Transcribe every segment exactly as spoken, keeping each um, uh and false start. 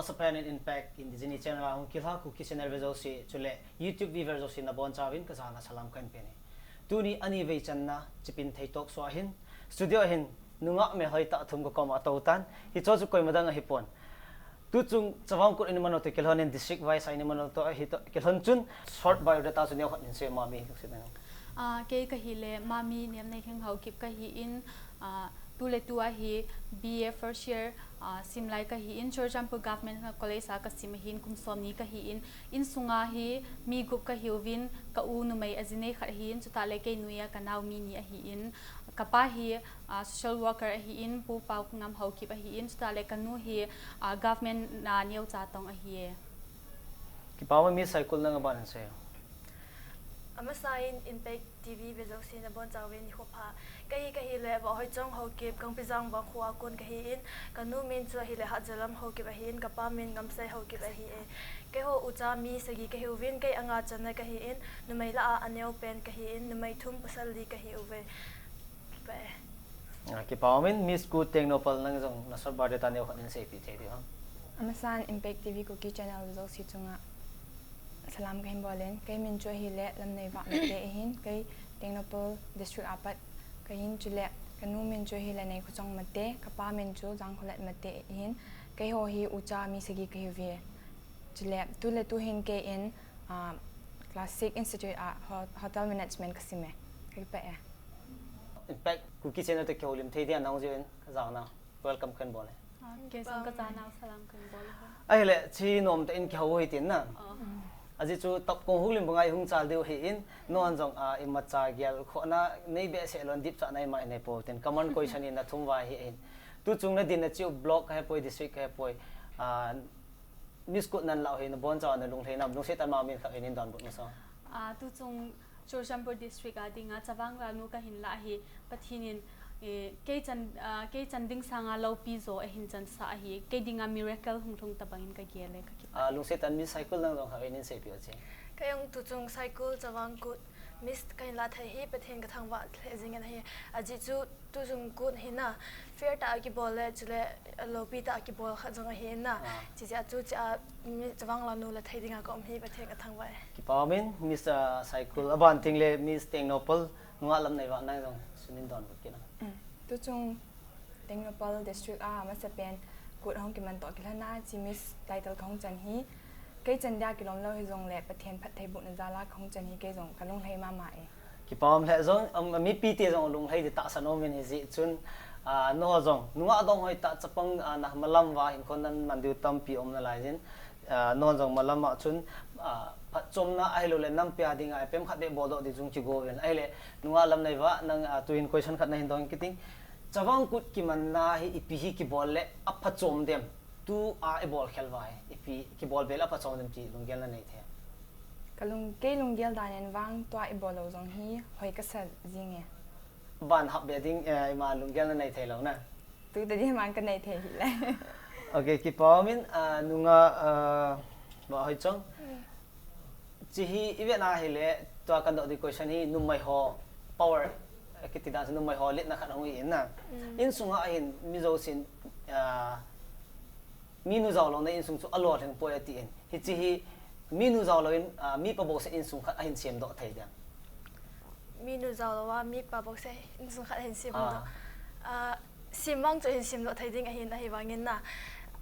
Sapan in Impact Indigenous Channel a hung kilha Kuki Channel ve jouse, chule YouTube viewer jouse nabonchauvin kajana salam kahin peni. Tuni ani vei channa Chipin Thei Talk Show ahin, studio ahin nungah melhoi tah thum kakoma atou tan, hiche chu koima dang ahipon. Tuchung Chavang Kut in imanto kilhon in district wise a in imanto ahi toh kilhon chun short biodata chu neokhat in sei Mami, lungset in. Ah, kei kahile Mami Nemneilhing Haokip kahin, ah, tuletu a hi B A first year, ah, simlai kahin, Churachandpur Government College a kasim ahin, kum somni kahin, insunga hi mi gup kahiuvin, ka u numei ajinei khat ahin, chutah le kei noiya kanao mi ni ahin, kapa hi, ah, social worker ahin, Pu Paokongam Haokip ahin, chutah le kanu hi, ah, government a neocha tong ahiye. Kipa ume, Miss Saikul, nang aban in sei. Amasan Impact T V ve jouse nabonchauvin nikho pha. Kei kahile Vahoichong Haokip, Kangpijang Vangkho a kon kahin, kanu min chu ahile Hatjalam Haokip ahin, kapa min Ngamsei Haokip ahiye. Keiho ucha mi sagi kahiuvin, kei anga channa kahin, numei lah a aneopen kahin, numei thum pasal li kahiuve. Kipa e. Ah, kipa umin, Miss Kut Tengnoupal, nang jong na short biodata neokhat in seipeh thei diu ham? Amasan Impact T V Kuki Channel ve jouse chunga salam kahin bolin, kei min chu ahile Lamneivah Mate ahin, kei Tengnoupal District a pat kahin, chule kanu min chu ahile Neikhochong Mate, kapa min chu Jangkholet Mate ahin, keiho hi ucha mi sagi kahiuve. Chule tuletu hin kei in, ah, Classic Institute a ho-, Hotel Management kasime. Kakipah e. Impact Kuki Channel toh kihoulim thei dia nahung jiuvin kajana welcome kahin bol e. Ah, kei jong kajana salam kahin bol e. Ahile, hiche nomtah in kihou u hitin na. Oh. Ajeh chu tah kong houlim banga ihung chal diu ahin, nahon jong, ah, imacha gelkhohna nei behseh lou, dipchatna ima nei pou tin, common question in nathum uva ahin. Tuchung nadin nache u block kahepoi, district kahepoi, ah, Miss Kut nan lah u hi nabonchauva nalunglhai nam, lungset tah in Mami in khat hin hin donbut masa. Ah, tuchung Churachandpur District a dinga Chavang Lanu kahin lah hi, Pathen in, eh, kei chan, ah, kei chan ding sanga loupi jo ahin chansah ahi, kei dinga miracle hung lhung tobang in kagel e, kakipah. Ah, lungset tah in Miss Saikul, nang jong khat hin hin seipeh u che. Kei jong tuchung Saikul Chavang Kut Miss kahin lah thei hi Pathen kathangvah lheh jeng in ahi. Ajeh chu tuchung Kut hi na, fair tah a kibol le, chule loupi tah a kibol khat jong ahi na. Ah. Hiche jeh a chu hiche a mi Chavang Lanu lah thei dinga kaum hi Pathen kathangvah e. Kipa umin, Miss, ah, Saikul, aban tengle Miss Tengnoupal, nungah Lamneivah, nang jong sun in donbut kit in. Mm. Tuchung Tengnoupal District a amasapen Kut hung kimanto kilhon a hiche Miss title kahung chan hi, kei chan dia kilom lou hijongle Pathen phattheibohna jal a kahung chan hi, kei jong kalunglhai mama e. Kipa um lheh jong, um, mipi te jong lunglhai ding tahsan um in hijeh chun, ah, nangho jong nungah dong hoitah chapang, ah, namalam uva hinkho naman diu tampi um nalai jin. Ah, nangho jong malam a chun, ah, phatchomna ahilouleh nampi a dinga ipi ham khat beh boldoh ding jong kigo uvin. Ahile, nungah Lamneivah, nang, ah, tuhin question khat nahin dong kit ding. Chavang Kut kimanna hi ipi hi kibol le aphachom dem? Tua ibol khel uva hi ipi kibol be le aphachom dem ti lunggel nanei thei? Kalung, kei lunggel dan in vang tua ibol lou jong hi hoi kasa jing e. Ban hap be ding, eh, ima lunggel nanei thei lou na. Tuta ding man kanei thei hile. Ok, kipa umin, ah, nungah, ah, Vahoichong. Mm. Hiche hi ivet na hile, tua kadoh ding question hi numei ho power, eh, kiti dan chu numei ho letna khat hung hi in na. Mm. Insunga hin mi jousen, ah, minu jao louna insung chu alolhing poi atin. Hiche hi minu jao louvin, ah, mipa bouseh insung khat ahin semdoh thei dem? Minu jao louva mipa bouseh insung khat ahin semdoh. Ah. Ah, sem vang chu ahin semdoh thei ding ahin, ahivangin na,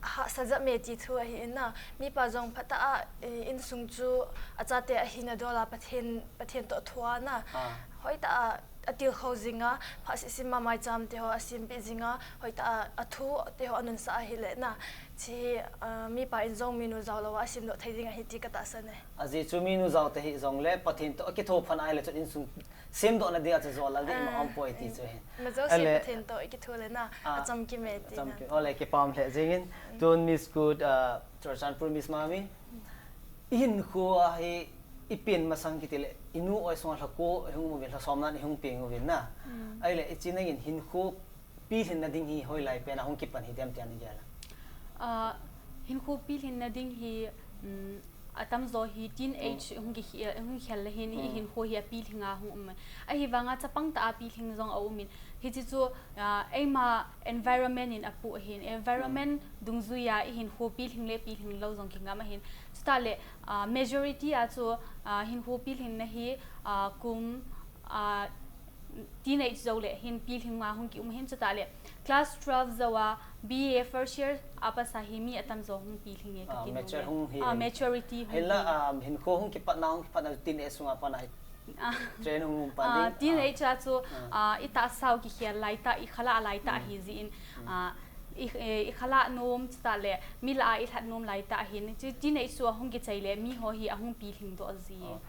hahsa jep me ti thu ahin na, mipa jong phatah a, eh, insung chu achate ahina dol a Pathen, Pathen toh thua na. Ah. Hoitah a atilkhou jing a, phat seh seh ma maicham te ho asempeh jing a, hoitah a athu te ho anunsah ahile na, hiche, ah, mipa in jong minu jao louva asemdoh thei ding ahi ti katahsan e. Ajeh chu minu jao tahih jongle Pathen toh akitho phat ahile chun insung semdohna dinga chu jolal ding ima um poi ti chu ahi. Ima jouse Pathen toh ikitho le na, ah, achamkim e ti na. Achamkim. Ole, kipa um lheh jeng in. Mm. Tun Miss Kut, ah, Churachandpur Miss Mami. Mm. Ihinkho a hi ipen masang kiti le, inu oi sunga lha ko ihung um uvin, lha som nan ihung peng uvin na. Mm. Ahile, hiche nangin hinkho pilhinna ding hi hoilai pen a hung kipan hi dem tia nagel a? Ah, hinkho pilhinna ding hi, um, atamjo hi teenage hung kihi-, hung khel le hin, i hinkho hi apilhing a hung um e. Ahivanga chapang tah a pilhing jong aum in, Hichi chu, ah, eima environment in apu ahin, environment dungjuia ihinkho pilhing le pilhing lou jong kingam ahin. Chutah le, ah, majority a chu, ah, hinkho pilhing na hi, ah, kum, ah, teenage jou le hin pilhing a hung kium ahin, chutah le class twelve jou a B A first year a pass a hi mi atamjo hung pilhing e ka kinung le. Ah, maturity hung hi. Ah, maturity hung hi. Hinla, ah, hinkho hung kipatna, hung kipatna teenage sunga pat na hi. Ah. Trend hung um pan ding. Ah, teenage a chu, ah, itahsa u kikhel laitah, ikhala laitah ahi jin, ah, i, eh, ikhala nom chutah le, mi lah a ilhat nom laitah ahin. Chu teenage chu ahung kichai le, mi ho hi ahung pilhing doh ji. Oh.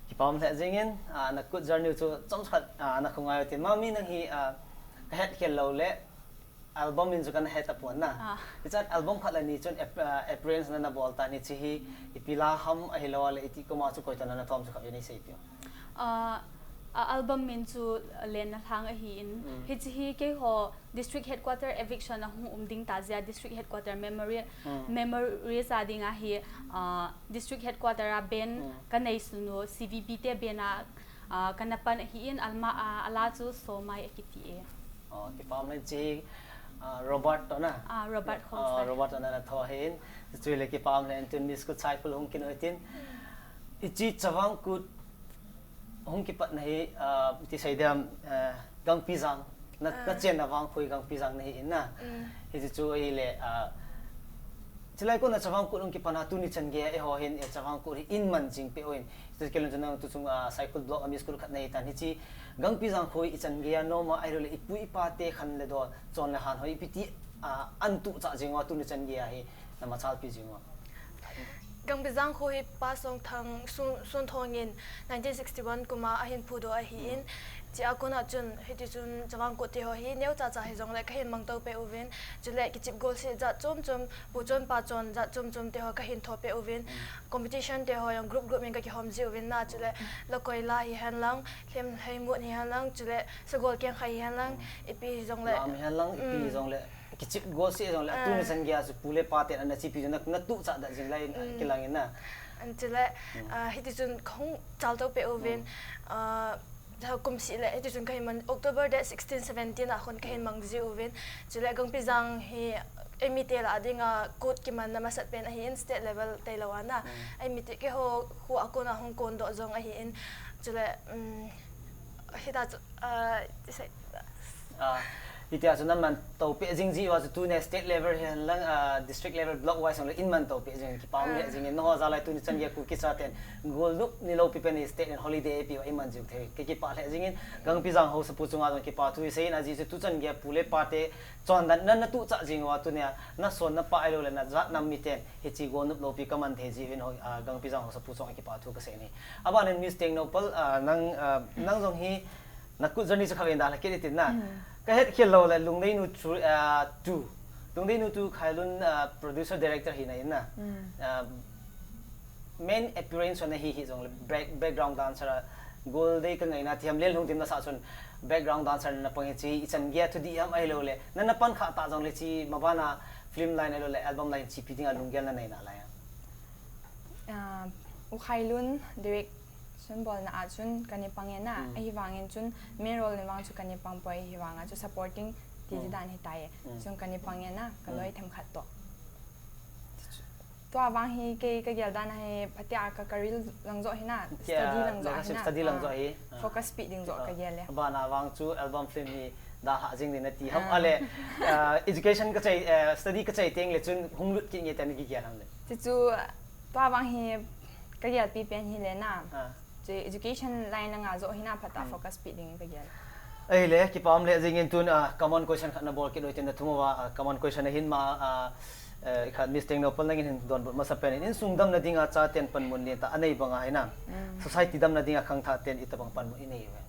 Kipah lheh jingin, ah, na kut journey chu chomkhat, ah, na khongai u tin. Mami nang hi, ah, ka hetkhel lou le, album min chu kana het tapon na. Ah. Hichan album khat le ni chun ap-, ah, appearance na na bol tan, hichi hi ipi la ham ahilou le iti koma chu koi toh na na thom chu khat vei nei seipeh u. Ah, a album min chu Lenna Lhang ahin. Mm. Hichi hi keiho district headquarter eviction ahung um ding ta jeh a district headquarter memory, memories a dinga hi, ah, district headquarter a band ka neisun u C V B te band a, ah, kana pan ahin, alma a, ala chu Somai akiti e. Oh, kipah lheh, hichi, ah, Robert toh na? Ah, Robert Khongsai. Ah, Robert toh na na tho ahin. Chule kipah lheh, tun Miss Kut Saikul hung kinoi tin. Hichi Chavang Kut hung kipatna hi, ah, iti sei ding ham, ah, Gangpijang. Na, na chenna vangkho hi Gangpijang na hi in na. Mm. Hichi chu ahile, ah, chulai kona Chavang Kut hung kipatna tuni chan geiya eiho hin, eh, Chavang Kut hi in man jing peh uvin. Hichu kilun chu nang tuchung, ah, Saikul block a Miss Kut khat na hi tan, hichi Gangpijang kho hi ichan geiya nom a ahilou le ipu ipa te khan le don, chon le han ho ipi ti, ah, an tuh chah jing uva tuni chan geiya hi na machalpi jing uva. Gangpijang kho hi Pa Songthang Sun, Sunthong in nineteen sixty-one kum a ahin phudoh ahin, chua kona chun, hiti chun Chavang Kut te ho hi neocha cha hijongle kahin mangto peh uvin, chule kichep golseh jat chom chom, pu chon pa chon jat chom chom te ho kahin tho peh uvin, competition te ho jong group group in kakihom ji uvin na, chule Lakoi La hihen lang, Lhem Lhei Mut hihen lang, chule Sagol Kengkhai hihen lang, ipi hijongle. Lam hihen lang, ipi hijongle. Kichep golseh jongle, ah, tuni chan geiya chu pu le pa ten ana chepi jong na, na tuh chah dah jing lai, kilang in na. An chule, ah, hiti chun kahung chalto peh uvin, ah, kum seh le, hiti chun kahin man, October date sixteen, seventeen a khun kahin mang ji uvin. Chule Gangpijang hi eimi te lah a dinga Kut kimanna masat pen ahin, state level tailou a na. Eimi te keiho kho a kona hung kondoh jong ahin. Chule, um, hita chu, ah, ti sei. Ah, hitia chu na manto peh jing ji uva chu tuni state level hihen lang, ah, district level, block wise jong le in manto peh jing, kipah lheh jingin, nangho jal a tuni chan geiya Kuki chaten golnop nilou pi pen hi state in holiday eipe uva i man jiu thei. Kei kipah lheh jingin, Gangpijang Haosapu chunga jong kipathu isei in, ajeh chu tuchan geiya pu le pa te chondan na, na tuh chah jing uva tunia na son na pah ahilou le na jat nam miten hichi golnop loupi kaman thei ji uvin, ah, Gangpijang Haosapu chunga kipathu kasei in ahi. Aban in Miss Tengnoupal, ah, nang, ah, nang jong hi na kut journey chu khat vei dalha kit itin na. Ka hetkhel lou le Lungdeinu chu, ah, two. Lungdeinu two Khailun, ah, producer director hina in na. Ah, main appearance na hi hijongle back-, background dancer a Goldei ka ngaina ti ham, Lenlhung Dimna sah chun background dancer na pang hichi ichan geiya thudih ham ahilou le. Na, na pan kha ta jongle hichi mabana film line ahilou le album line chepi dinga lunggel na nei nalai a. Ah, U Khailun direction bolna a chun kana pang e na, ahivangin chun main role ni vang chu kana pang poi, ahivanga chu supporting ti di dan hitai e. Chun kana pang e na, ka loi themkhat toh. Tua vang hi kei ka gel dan a hi phatea ka career lang joh hi na, study lang joh hi na. Study lang joh hi. Focus pi ding joh ka gel e. Abana vang chu album film hi dalha jing ding nati ham, ale, ah, education ka chai, eh, study ka chai teng le chun hung lut kit nge ti na kigel ham le. Chuchu, tua vang hi ka gelpi pen hi le na. Chu education line a nga joh hi na phatea focus pi ding ka gel. Ahile, kipah lheh jingin tun, ah, common question khat na bol kit u hitin na thum uva, ah, common question ahin ma, ah, eh, khat Miss Tengnoupal nangin hin donbut masa pen in, insung damna dinga chaten panmun neitah anei banga hi na. Society damna dinga khangthah ten itobang panmun inei uve.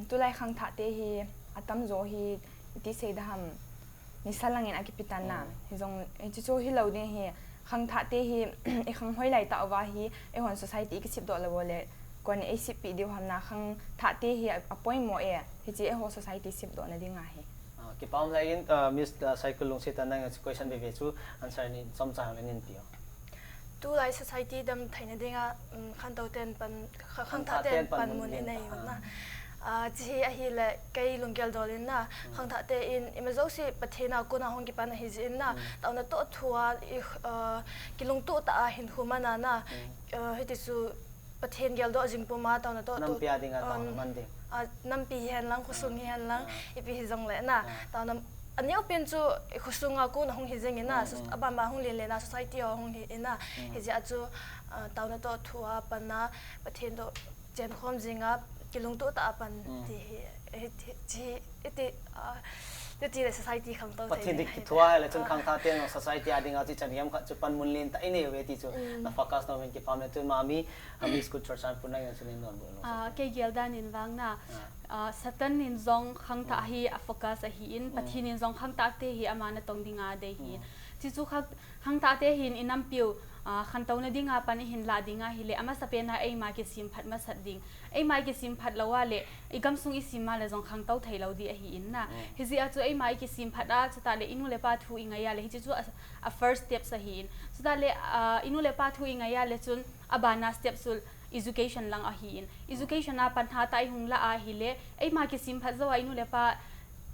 Tulai khangthah te hi atamjo hi iti sei ding ham, nisa langin akipi tan na. Hijong, hichu hilou ding hi, khangthah te hi, i khang hoi laitah uva hi, eihon society i kisepdoh lou le, koin eisep pi diu ham na, khangthah te hi a, apoimo e, hichi eiho society sepdoh na dinga hi. Ah, kipah lheh in, ah, Miss, ah, Saikul Lungset a nang question veve chu answer ni chomcha hung le nin peh o. Tulai society dam theina dinga, um, khantou ten pan, kha-, khangthah ten panmun inei u na. Ah, hiche hi ahile kei lunggel dol in na, khangthah te in, ima jouse Pathen a kona hung kipan ahi jeh in na, taona toh thu a, i, ah, kilungtoh tah a hinkho man a na, ah, hiti chu Pathen geldoh jing pum a taona toh thu, nampi a ding a taona man ding. Ah, nampi hihen lang, khosung hihen lang, ipi hijongle na, taona aneo pen chu i khosung a kona hung hi jing in na, so-, abanban hung len len a society a hung hi in na, hijeh a chu, ah, taona toh thu a pan a, Pathen toh chenkhom jing a, kilungtoh tah a pan ti hi, eh, ti, ti, iti, ah, titi le society khangtou thei Pathen ding ding ahi. Kithua le chun khangthah te jong society a ding a chu chan hiam khat chu panmun len tah i nei uve ti chu na focus nom in kipah e. Tun mami, ah, Miss Good Churachandpur na jong chu nei donbut lou. Ah, kei gel dan in vang na, ah, Satan in jong khangthah hi a focus ahi in, Pathen in jong khangthah te hi ama natong ding a dei hi. Hichu khang Khangthah te hin i nampiu, ah, khantouna ding a pan i hin lah ding ahile, amasa pen a eima kisemphat masat ding. Eima i kisemphat lou a le, i gamsung i sem a le jong khangtou thei lou ding ahi in na. Hijeh a chu eima i kisemphat a, chutah le i nu le pa thu i ngai a le, hiche chu a, a first steps ahi in. Chutah le, ah, i nu le pa thu i ngai a le chun, abana step chu education lang ahi in. Education a pan hatah a i hung lah ahile, eima kisemphat jou a i nu le pa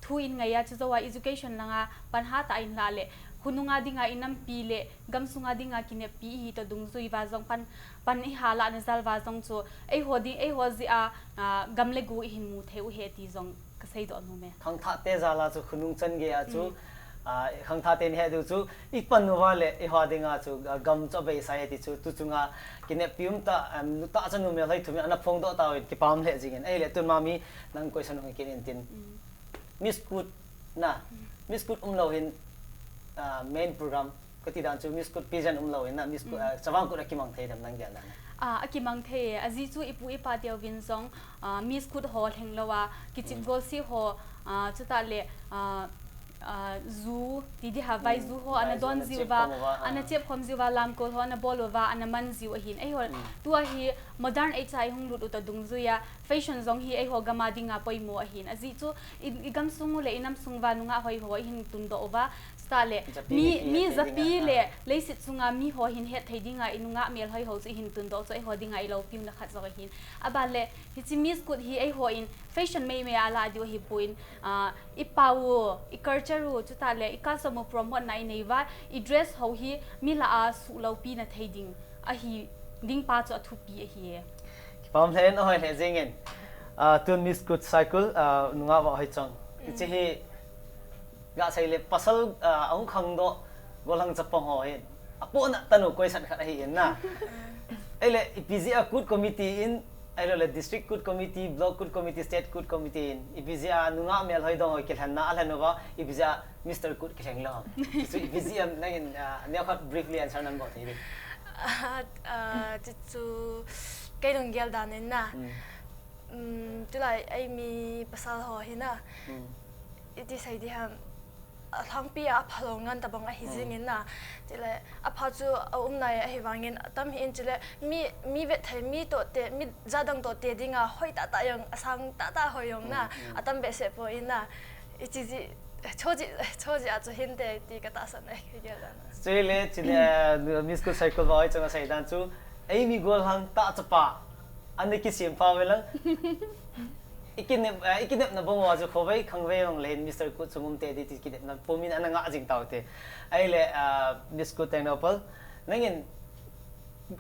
thu i ngai a chu jou a education lang a pan hatah a i lah le, khonung a ding a i nampi le gamsung a ding a kineppi i hi toh dungjui uva jong pan, pan i ha lah na jal uva jong chu eiho ding, eiho jeh a, ah, gam le go i hin mu thei u ahi ti jong ka seidoh nom e. Khangthah te jal a chu khonung chan gei a chu, ah, khangthah te ni he diu chu i pan uva le eiho ding a chu, ah, gam chu abeisa ahi ti chu tu chung a kineppi um tah, em, nu tah chanu melhoi thum in ana phongdoh tauvin kipah lheh jing in. Ahile tun mami nang question hung kit in tin. Miss Good na, Miss Good umlou hin, ah, main program, kati dan chu Miss Good pageant umlou hin na, Miss Good, ah, Chavang Good a kimang thei dem nang gel dan. Ah, a kimang thei e, ajeh chu i pu i pa teu vin jong, ah, Miss Good ho lheng lou a, kichep golseh ho, ah, chutah le, ah, ah, ju, ti ding ham, vai ju ho, ana don jiu va, ana chep khom jiu va, lamkol ho, ana bol uva, ana man jiu ahin. Eiho, tua hi modern age a i hung lut u toh dungjui a, fashion jong hi eiho gam a ding a poimo ahin. Ajeh chu i, i gamsung u le i namsung uva nungah hoi ho i hin tundoh uva, chutah le mi, mi japi le leiset chunga mi ho hin het thei ding a i nungah melhoi ho chu i hin tundoh chu eiho ding a i loupiu na khat jong ahin. Aban le hiche Miss Good hi eiho in fashion mei mei a lah diu ahipon, ah, i pau u, i culture u, chutah le i custom u promote na i nei uva, i dress ho hi mi lah a suh loupi na thei ding ahi ding pa chu athupi ahi e. Kipah lheh in, ahoi lheh jing in. Ah, tun Miss Good Saikul, ah, nungah Vahhoichong. Hiche hi, ga sei le pasal, ah, ahung khangdoh, gollhang chapang ho hin. Apohna tah u question khat ahi in na. Ahile, ipi jeh a Good Committee in, ahilou le District Good Committee, Block Good Committee, State Good Committee in, ipi jeh a nungah melhoi dong ho kilhen na, alhen uva, ipi jeh a Mister Good kilheng lou. Chu ipi jeh a nangin, ah, neokhat briefly answer nang bol thei ding. Ah, ah, chu, chu, kei lunggel dan in na. Hmm. Um, tulai eimi pasal ho hi na. Hmm. Iti sei ding ham, alhangpi a aphalou ngan tabang ahi jing in na. Chule apha chu aum nai ahi vangin atam hi in chule mi, mi vet thei, mi toh te, mi jat dang toh te ding a hoi tah tah jong, asang tah tah hoi jong na. Atam behseh poi na. Hiche jeh, hiche jeh, hiche jeh a chu hinte ti ka tahsan e, kei gel dan a. Chule, chule, Miss Good Saikul Vahhoichong a sei dan chu, eimi gollhang tah chapa ana kisem pha uve lang. I kinep, eh, i kinepna bang uva chu khovei khangvei jong le hin Mister Good chung um tei ding ti kinepna pum in ana ngah jing taute. Ahile, ah, Miss Good Tengnoupal, nangin,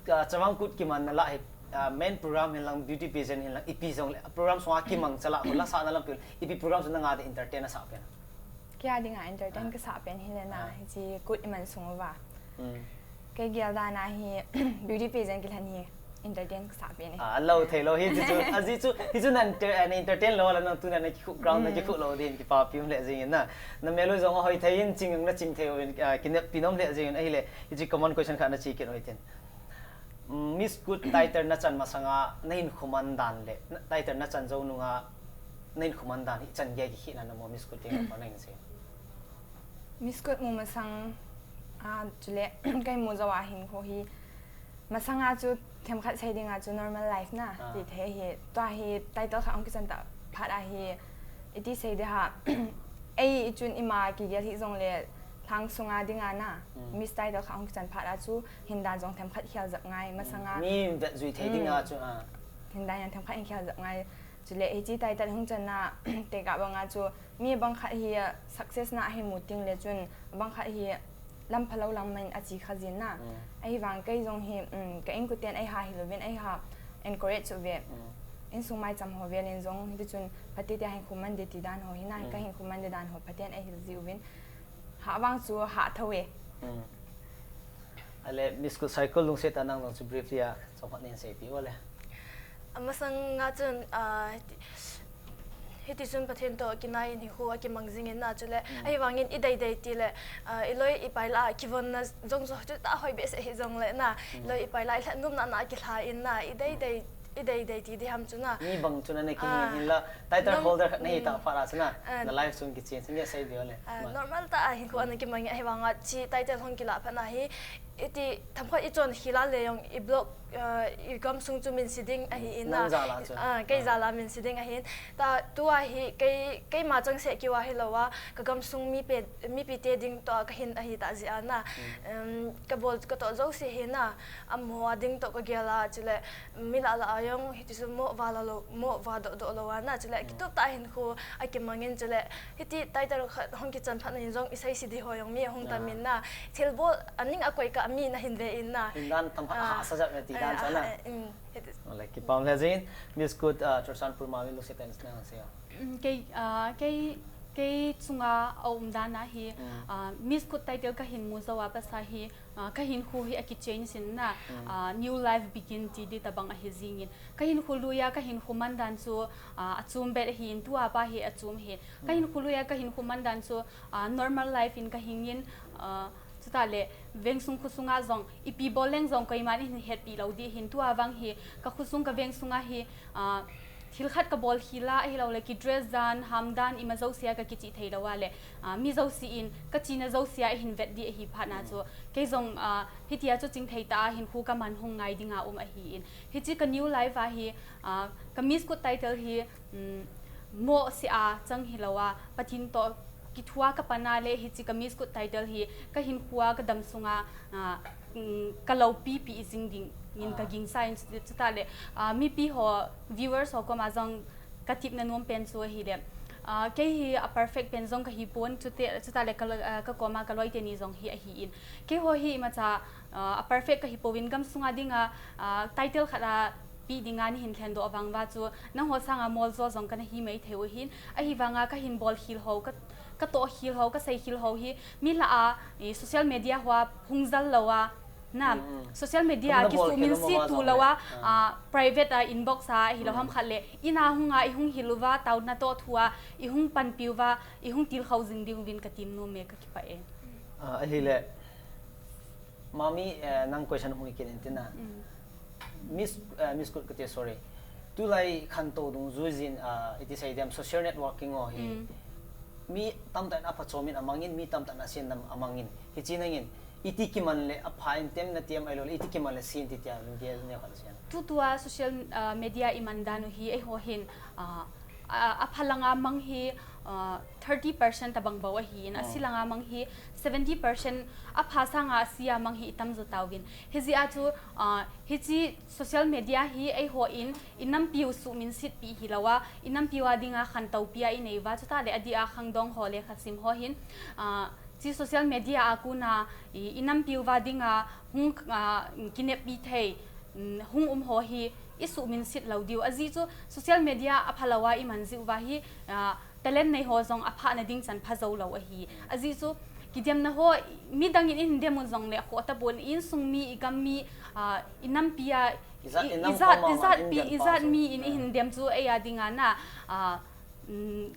ah, Chavang Good kimanna lah hi, ah, main program hin lang, beauty pageant hin lang, ipi jong le, program sunga kimang chala, la sahna lampi, ipi program chu nanga ding entertain asah pen? Kei a dinga entertain kasah pen hi le na, hiche Good iman sung uva. Hmm. Kei gel dan a hi beauty pageant kilhen hi entertain kasah pen e. Ah, lou thei lou hi chu, ajeh chu, hichu na enter-, na entertain lou la nang tuna na kikhuh ground na kikhuh lou din kipapi um lheh jing in na. Na melhoi jong ahoi thei in, ching jong na ching thei uvin, ah, kineppi nom lheh jing in ahile, hiche common question khat na che kit u hitin. Mm, Miss Good title na chan masanga na hinkho man dan le, na, title na chan jou nunga na hinkho man dan hi ichan gei a kikhehna na mu a Miss Good teng a pa na hin sei. Miss Good mu masang, ah, chule, kei mu jou a hinkho hi, masanga chu themkhat sei dinga chu normal life na, ti thei hi, tua hi title khat hung kichan tah phat a hi, iti sei ding ham, ei ichun ima kigel hih jongle, lhang sunga dinga na, Miss title khat hung kichan phat a chu, hindan jong themkhat khel jep ngai, masanga. Mi vetjui thei dinga chu, ah. Hindan jong themkhat in khel jep ngai. Chule hiche title hung channa tekah banga chu mi bang khat hi success na ahin mu teng le chun bang khat hi lam phalou lam man achi kha jin na. Ahivang kei jong hi, um, ka inkoten eiha hil uvin, eiha encourage uve. Insung maicham ho vel in jong hiti chun phatecha hinkho man de ti dan ho hi na, ka hinkho man de dan ho phaten eihil ji uvin. Ha vang chu ha tho e. Ale, Miss Kut Saikul lungset a nang jong chu briefly a chomkhat nin seipeh u le. Amasang a chun, ah, hiti, hiti chun Pathen toh kinai in hinkho akimang jing in na chule, ahivangin i dei dei ti le, ah, i loi i pai lah a kivon na jong chu chu ta hoi behseh hi jong le na, i loi i pai lah a i lhat nom na na kilha in na, i dei dei, i dei dei ti di ham chu na. Mi bang chu na na kingin in la, title holder khat na hi ta phat a chu na, na life chu kichange in, sei ding le. Ah, normal ta a hinkho ana kimang in, ahivang a chi title hung kilah phat na hi, iti, themkhat i chon khel a le jong i block, ah, i gamsung chu minse ding ahi in na. Nang jal a chu. Ah, kei jal a minse ding ahi in. Ta, tua hi kei, keima changseh keu a hilou a, ka gamsung mipi, mipite ding toh a ka hin ahi ta jeh a na. Em, ka bol, ka toh jouse hi na, amaho a ding toh ka gel a, chule mi lah lah a jong hiti chu mo va la lou, mo va doh doh lou a na, chule kitup ta hinkho akimang in, chule hiti title khat hung kichan phat na in jong i seise di ho jong mi ahung tam in na, thilbol aning a koi kah mi na hin ve in na. Hindan tam ha, hahsa jat na ti dan chu na. Hiti. Ale, kipah le jin, Miss Kut, ah, Churachandpur Mami lungset tah in na sei o. Mm, kei, ah, kei, kei chunga aum dan a hi, ah, Miss Kut title ka hin mu jou a pat a hi, ah, ka hinkho hi akichange in na, ah, new life begin ti di tabang ahi jing in. Ka hinkho lui a ka hinkho man dan chu, ah, achom bet ahi in, tua pat hi achom ahi. Ka hinkho lui a ka hinkho man dan chu, ah, normal life in ka hing in, ah, chutah le vengsung khosung a jong ipi bol leng jong koiman eihin hetpi lou di ahin, tua vang hi ka khosung ka vengsung a hi, ah, thil khat ka bol khel a, ahilou le ki dress dan, ham dan, ima jouse a ka kichih thei lou a le, ah, mi jouse in ka chihna jouse a eihin vet di ahi phat na chu, kei jong, ah, hiti a chu chingthei tah a hinkho ka man hung ngai ding a um ahi in. Hiche ka new life a hi, ah, ka Miss Kut title hi, um, mo se a chang hilou a, Pathen toh kithua ka pan a le hiche ka Miss Kut title hi ka hinkho a ka dam sung a, ah, um, ka loupi pi jing ding in ka gingsa in, chutah le, ah, mipi ho, viewers ho koma jong ka tepna nom pen chu ahile, ah, kei hi a perfect pen jong ka hi pon, chutah le ka lo-, ah, ka koma ka loi teni jong hi ahi in. Keiho hi imacha, ah, a perfect ka hi pouvin, gamsung a ding a, ah, title khat a pe ding a nei hin lhen doh vang uva chu, nangho sang a moljo jong kana hi mai thei u ahin, ahivang a ka hin bol khel ho, ka, ka toh khel ho, ka sei khel ho hi, mi lah a, eh, social media hoa hung jal lou a, na, social media a kisuh minse tu lou a, ah, private a inbox a, ahilou ham khat le, in a hung a, i hung hil uva, taona toh thu a, i hung panpi uva, i hung tilkhou jing ding uvin ka tem nom e, ka kipah e. Ah, ahile, Mami, eh, nang question hung kit in tina. Miss, eh, Miss Kut kati, sorry. Tulai khantou dungjui jin, ah, iti sei dem social networking ho hi. Mi tamtah in aphachom in amang in, mi tamtah in asen in amang in. Hiche nangin, iti kiman le apha in tem na tem ahilou le, iti kiman le sen ti tia, lunggel neo khat sen. Tutua social, ah, media i man dan u hi, eiho hin, ah, a, apha langa mang hi, ah, thirty percent tabang bou ahi in, ase langa mang hi seventy percent, apha sanga ase a mang hi i tamjo tauvin. Hijeh a chu, ah, hiche social media hi eiho in, i nampiu suhminset pi hilou a, i nampiu a dinga khantou pi a i nei uva, chutah le adeh a khangdong ho le khasim ho hin, ah, hiche social media a kona i, i nampiu a dinga hung, ah, kineppi thei, mm, hung um ho hi i suhminset lou diu. Ajeh chu social media apha lou a i man jeh uva hi, ah, talent nei ho jong aphah na ding chan pha jou lou ahi. Ajeh chu kidemna ho, midang in eihin dem u jong le akhoh tapon, i insung mi, i gam mi, ah, i nampi a, i, i jat, i jat pi, i jat mi in eihin dem chu ei a dinga na, ah, mm,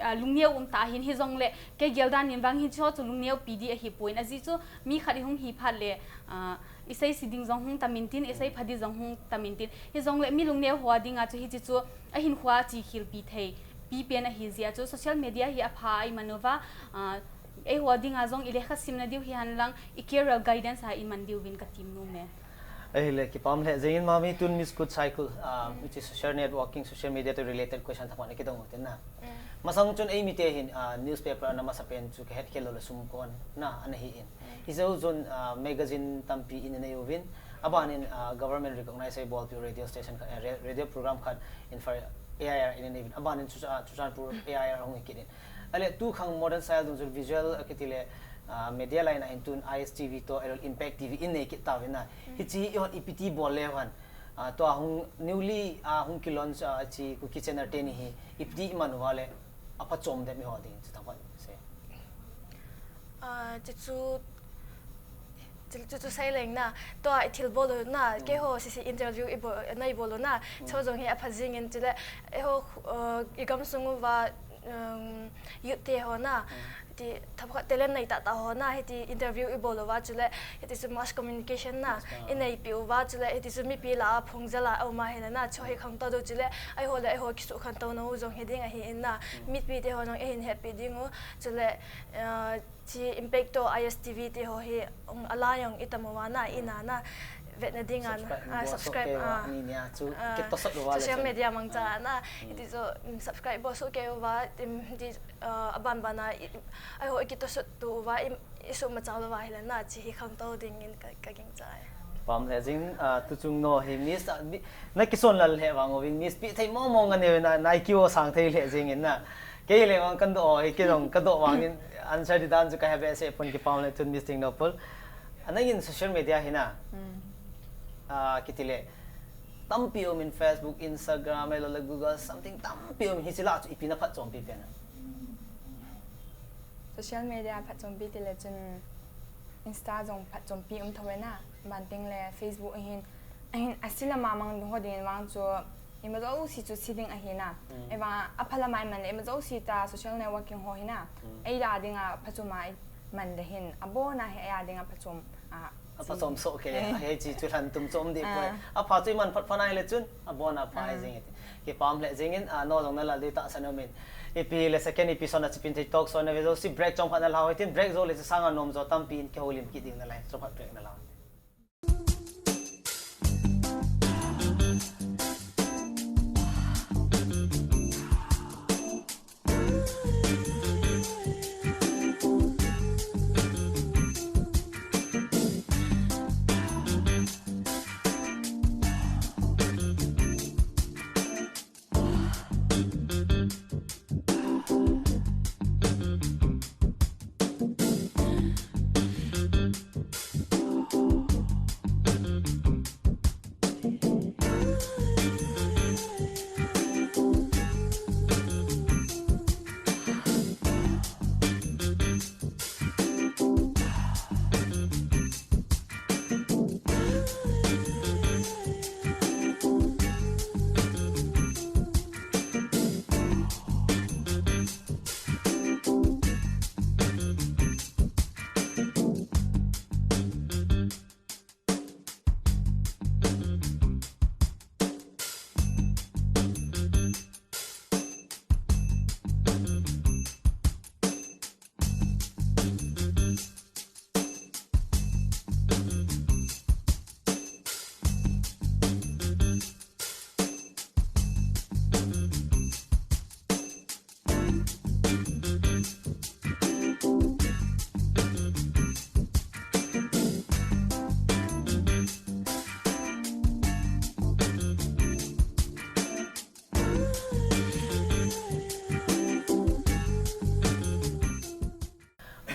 ah, lungneo um tah ahin, hijong le kei gel dan in vang hiche ho chu lungneo pi di ahi pon, ajeh chu mi khat i hung hi phat le, ah, i seise ding jong hung tam in tin, i seipha di jong hung tam in tin, hijong le mi lungneo ho a dinga chu hiche chu ahinkho a chi khel pi thei pi pen ahi jeh a chu social media hi apha a i man uva, ah, eiho a dinga jong i lekha simna diu hihen lang i career guidance a i man diuvin ka tem nom e. Ahile, kipah le jeng in Mami, tun Miss Kut Saikul, ah, which is social networking, social media to related question thakhat ana kidong u tin na. Masang chun eimite hin, ah, newspaper ana masapen chu ka hetkhel lou le Sumkon na ana hi in. Hijou chun, ah, magazine tampi in ana nei uvin. Aban in, ah, government recognize a ibolpiu radio station khat, eh, ra-, radio program khat in Far-, A I R in nei uvin, abanin Chucha-, Churachandpur A I R hung kit in. Ale tu khang modern style dung chu visual, a, kiti le, a, media line a hin tun I S T V to, elol Impact T V in nei kit tauvin na. Hichi ihon ipi ti bol le hon. A, tua hung newly, a, hung kilaunch, a, chi Kuki channel teni hi ipi ti iman uva le apha chom dem iho ding chu thangphat se. A, chu chu Chu, chu, chu sei leng na, tua i thil bol u na, keiho sisi interview i bol, na i bol u na, chu jong hi apha jing in chule, eiho, uh, i gamsung uva, um, youth te ho na, ti thapkhat talent nei tah tah ho na, hiti interview i bol uva chule, hiti chu mass communication na, i neipi uva chule, hiti chu mipi lah a phung jal a um a hi na, chu hi khangtou diu chule, eiho le eiho kisuh khangtou na u jong hi ding ahi in na, mipi te ho jong eihin happy ding u, chule, uh, Chi Impact to I S T V ti ho hi, um, ala jong i tam uva na, i na na, vetna ding a, subscribe, ah, bol subscribe, soh kei uva, ah, ni nia chu, ah, kitosot uva le social chun media mangcha ah, na, mm, iti chu, um, subscribe bol soh kei uva, um, ti, ah, aban ban a, i, i, eiho i kitosot tu uva, i, i suhmachal uva hi le na, chi hi khangtou ding in ka, ka gingcha e. Pam le jing, ah, tu chung no hi Miss, ah, mi, na kison lal le vang uvin Miss pi thei mo mo nga ne na, na i kiu sang thei le jing in na. Kei le vang kan do hi, kei jong ka do vang in answer di dan chu ka he behseh pon kipam le tun Miss Thingnopol. Anang in social media hi na. Mm. Ah, kiti le. Tampi um in Facebook, Instagram, elo le Google, something tampi um hi sila chu ipi na phatchompi pen a. Social media phatchompi ti le chun Insta jong phatchompi um tho e na. Banting le Facebook ahin, ahin asila mamang ho ding vang chu Ima jouse chu si ding ahi na. Mm. Eivang a phalam a iman le, ima jouse ta social networking ho hi na. Mm. Eila dinga phachom a iman le hin. Abon a hi eila dinga phachom a. A phachom soh kei. Eh. Ahi chi chu lhan tum chom di poi. Ah. Apha chu iman phat phat a hile chun. Abon a pha hi jing e ti. Kipam le jing in, ah, no jong na lal di tahsan um in. Ipi le second episode a Chipin Thei Talk Show na ve jouse break chomkhat na la u hitin break jou le chu sanga nom jo tampi in kihoulim kit ding nalai. Chomkhat break na la u.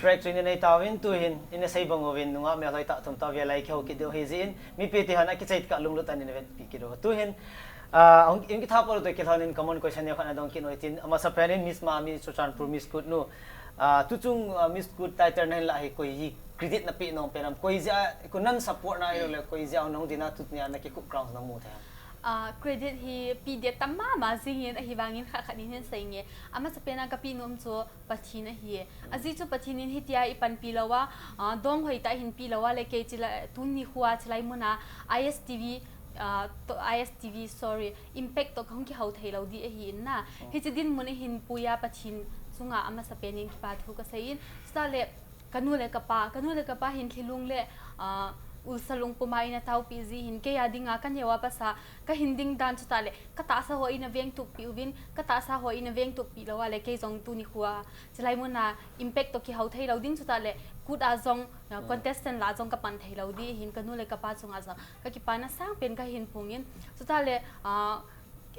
Break chu ina nei tauvin, tuhin ina sei bang uvin, nungah melhoi tah thum tah vel a i kihou kit diu ahi jeh in, mipi te hon akichai tah a lunglut tah in ina vetpi kit u. Tuhin, ah, hung, in kitha pol u toh kilhon in common question neo khat na dong kit u hitin, amasapen in Miss Mami Churachandpur Miss Kut nu, ah, tuchung, ah, Miss Kut title na hin lah hi koi hi credit na pe nom pen ham, koi jeh a, koi nan support na ahilou le, koi jeh a hung ding na tuni a na kikup grounds na mu thei ham. Ah, credit hi pe ding tam mama jing in ahivangin khat khat in hin sei nge. Amasapen a ka pe nom chu Pathen ahi e. Ajeh chu Pathen in hitia eipanpi lou a, ah, dong hoi tah a eihinpi lou a le kei chilai, tuni nikho a chilai mun a I S T V, ah, to, I S T V, sorry, Impact toh kahung kihou thei lou ding ahi in na. Oh. Hiche dinmun a eihin pui a Pathen chunga amasapen in kipa thu kasei in. Chutah le, Ka nu le ka pa, ka nu le ka pa hin thilung le, ah, ulsa lungpum a eina taopi jeh hin, kei a dinga ka neo a pasa, ka hin ding dan chutah le, ka tahsa ho eina vengtup peh uvin, ka tahsa ho eina vengtup peh lou a le, kei jong tuni nikho a, chilai mun a Impact toh kihou thei lou ding chutah le, Kut a jong, ah, contestant lah a jong ka pan thei lou ding hin, ka nu le ka pa chunga jong, ka kipana sangpen ka hin phong in, chutah le, ah,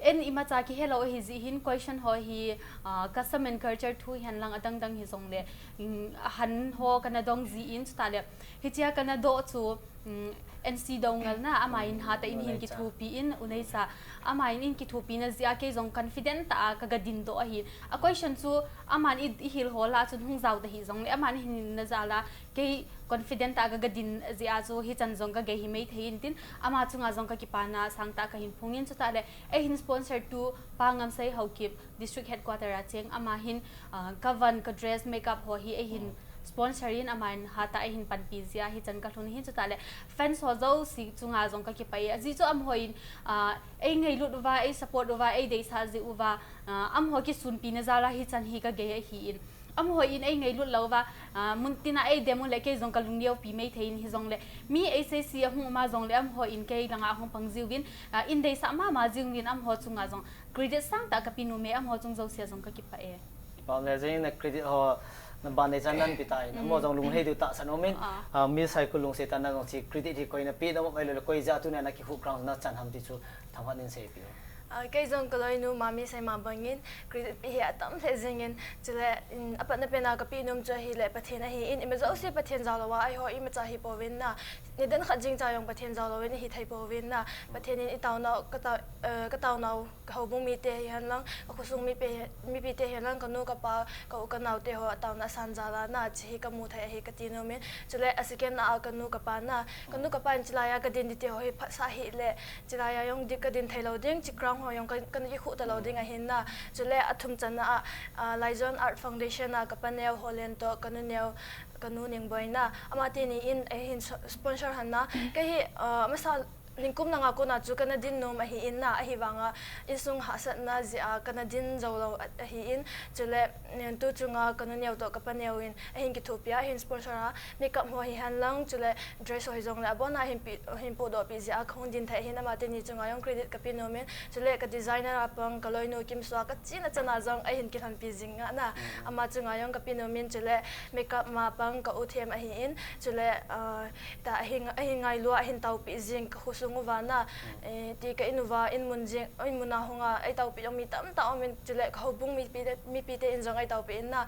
En imacha kihelou ahi jeh hin question ho hi, ah, custom and culture thu hihen lang adang dang hijongle, mm, ahan ho kana dong jeh in chutah le, hichea kana doh chu, mm, N C Doungel na, ama in hatah in hin kithopi in, u Neisa, ama in eikithopi na jeh a kei jong confident tah a kaga din doh ahi. A question chu, aman i, ihil ho lah a chun hung jao ta hijongle, aman ahin na jal a, kei confident tah a kaga din jeh a chu hichan jong kagei himai thei in tin, ama chunga jong kakipana sangtah kahin phong in chutah le, eihin sponsor tu Pa Ngamsei Haokip, District Headquarter a cheng, ama hin, ah, kavan, kadress, makeup ho hi eihin sponsor in, ama in hatah a eihin panpi jeh a hichan kalhun ahin chutah le, fans ho jouse chunga jong kakipah e. Ajeh chu amaho in, ah, eingailut uva, eisupport uva, eideisah jeh uva, ah, amaho kisunpi na jal a hichan hi kagei ahi in. Amaho in eingailut lou uva, ah, muntina eidem u le kei jong kalung liaupi mai thei in hijongle, mi eisei sei ahung um a jongle amaho in kei langa ahung pang jiuvin, ah, eideisah mama jiuvin amaho chunga jong credit sangtah kape nom e, amaho chung jouse a jong kakipah e. Pam le jing na credit ho na ban nei chan nan pi tai, amaho jong lunglhai diu tahsan um in, ah, mi sai khu lungset tah na jong chi credit hi koi na pe nom ahilouleh koi jeh a tunia na kikhu crown na chan ham ti chu themkhat in seipeh u. Ah, kei jong kaloinu Mami Saima bangin credit pe hi atam lheh jingin, chule, in, apatna pen a kape nom chu ahile Pathen ahi in, ima jouse Pathen jao lou a, eiho imacha hi pouvin na, nidan khat jing cha jong Pathen jao louvin ihi thei pouvin na, Pathen in i taonau, ka tao, eh, ka taonau, ka houbung mite hihen lang, ka khosung mipi, mipite hihen lang, kanu kapa, ka u ka naote ho taona asan jal a na, chi hi kamu thei ahi kati nom in, chule a second na a kanu kapa na, kanu kapa in chilai a kadin ding ti ho hi phatsah hile, chilai a jong di, kadin thei lou ding, chi crown ho jong ka, kana kikhu ta lou ding ahin na. Chule athum channa a, ah, Laijon Art Foundation a kapa neo Holen toh kanu neo, kanu Ningboi na. Amateni in eihin so-, sponsor han na. Kei hi, ah, amasa ningkum langa kona chu kana din nom ahi in na. Ahivanga insung hahsatna jeh a kana din jou lou a, ahi in. Chule, mm, tu chunga kanu neo toh kapa neo in eihin kithopi a, eihin sponsor a. Makeup ho hihen lang, chule dress ho hijongle abon a hin pi, hin pohdoh pi jeh a kahung din thei ahin, amateni chunga jong credit kape nom in, chule ka designer a pang kaloinu Kimsua kachena chan a jong eihin kilhonpi jing a na, ama chunga jong kape nom in, chule makeup ma pang ka u Them ahi in, chule, ah, ta ahin, ahin ngailu a ahin taopi jing ka khosung uva na, eh, ti ka in uva, in mun jing, in mun a hung a, eitaopi jong mi tamtah um in, chule ka houbung mipite, mipite in jong eitaopi in na,